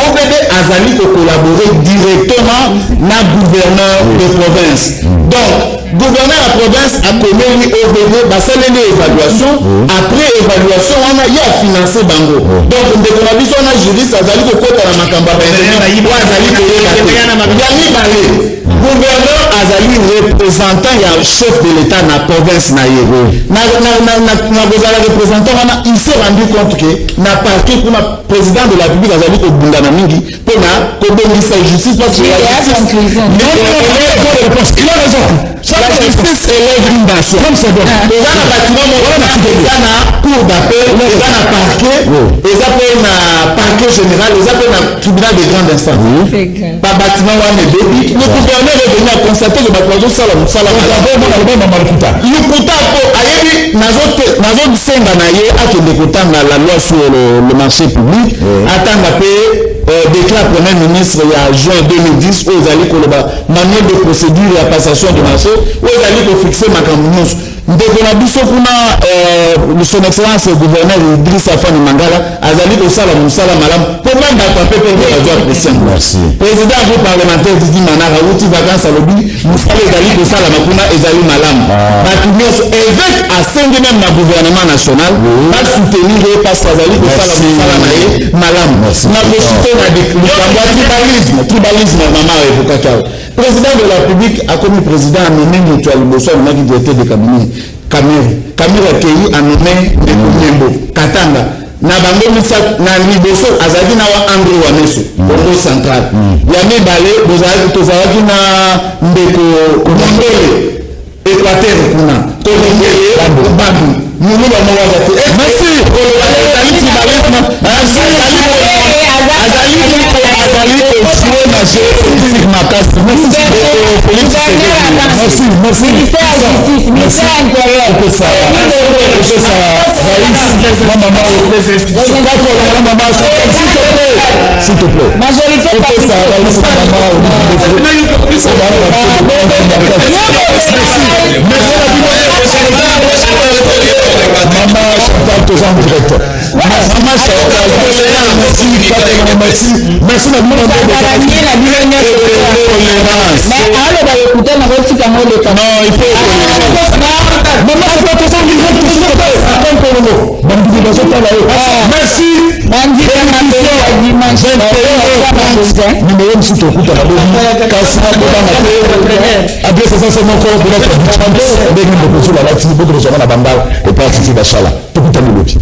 OVD azali kocollaborer directement na gouverneur de province. Donc gouverneur ya province akomeli OVD, basaleli évaluation. Après évaluation wana, ye afinance bango. Donc ndeko na biso wana juriste azali kokɔta na makambo ya baingénieur oyo azali koyeba te. Ya mibale, gouverneur azali représentant ya chef de l'État na province na ye. Na kozala représentant wana, il s'est rendu compte ke na parquet kuna, président de la République azali kobundana mingi mpona kobongisa justice, parce que la justice, Il a raison. La justice élève une nation. Eza na bâtiment moko, eza na cour d'appel, eza na parquet, eza mpe na parquet général, eza mpe na tribunal de grande instance. Babâtiment wana ebebi. Le gouverneur est venu aconstater ke bato bazosala mosala Lokuta. Lokuta, mpo ayebi. Nazosenga na ye akende kotanga la loi sur le marché public, atanga mpe décret premier ministre ya juin 2010 oyo ezali koloba manuel de procédure ya passation de marché, oyo ezali kofixe makambo nyonso. Ndeko na biso kuna, son excellence gouverneur Idriss Afani Mangala, azali kosala mosala malamu mpo bato ape mpe bazwa apprécier. Merci. Président groupe parlementaire Didi Manara awuti vacance, alobi mosala ezali kosalama kuna ezali malamu. Bato nyonso, évêque asengi même na gouvernement national basoutenir ye parce que azali kosala Merci. mosala na ye malamu. Merci. Na kosite na likambo ya tribalisme, tribalisme mama aevokaki awa, président de la République akomi président, anommé moto ya liboso, anommaki directeur de cabinet Kamerhe. Kamerhe akei, anommé ndeko Nyembo Katanga. Na bango misato na liboso azalaki na wa André Wameso, Congo Central. Ya mibale tozalaki na ndeko Mondele, Équateur kuna, Kolongele Bandu muluba moko aza te. Merci. Ezali tribalisme, azali kojouer na jeu politique makasi. Félix Tshisekedi. Merci, merci. Ministère ya justice, ministère intérieur. Opesa Raïs na mama na mama, s'il te plaît, s'il te plaît. Majorité. Opesa Raïs na mama. Merci na bino. Mama Chantal, toza en direct. Mama Chantal, merci. Merci, merci na bino. Bazala na bino nyonso. Tolérance. Mais aloba lokuta, na kotika ngo leka. Non, il faut mama toza en direct, s'il te plaît. Bandimi bazotala yo. Merci. Bandika mabele ya dimanche. Numéro mosusu tokutana bobi, kasi bobanga te, adresse eza se moko bolata bichante ndenge ndeko Zulu alati. Bokozwanga na Bandala epai Titi Bashala. Tokutani lobi.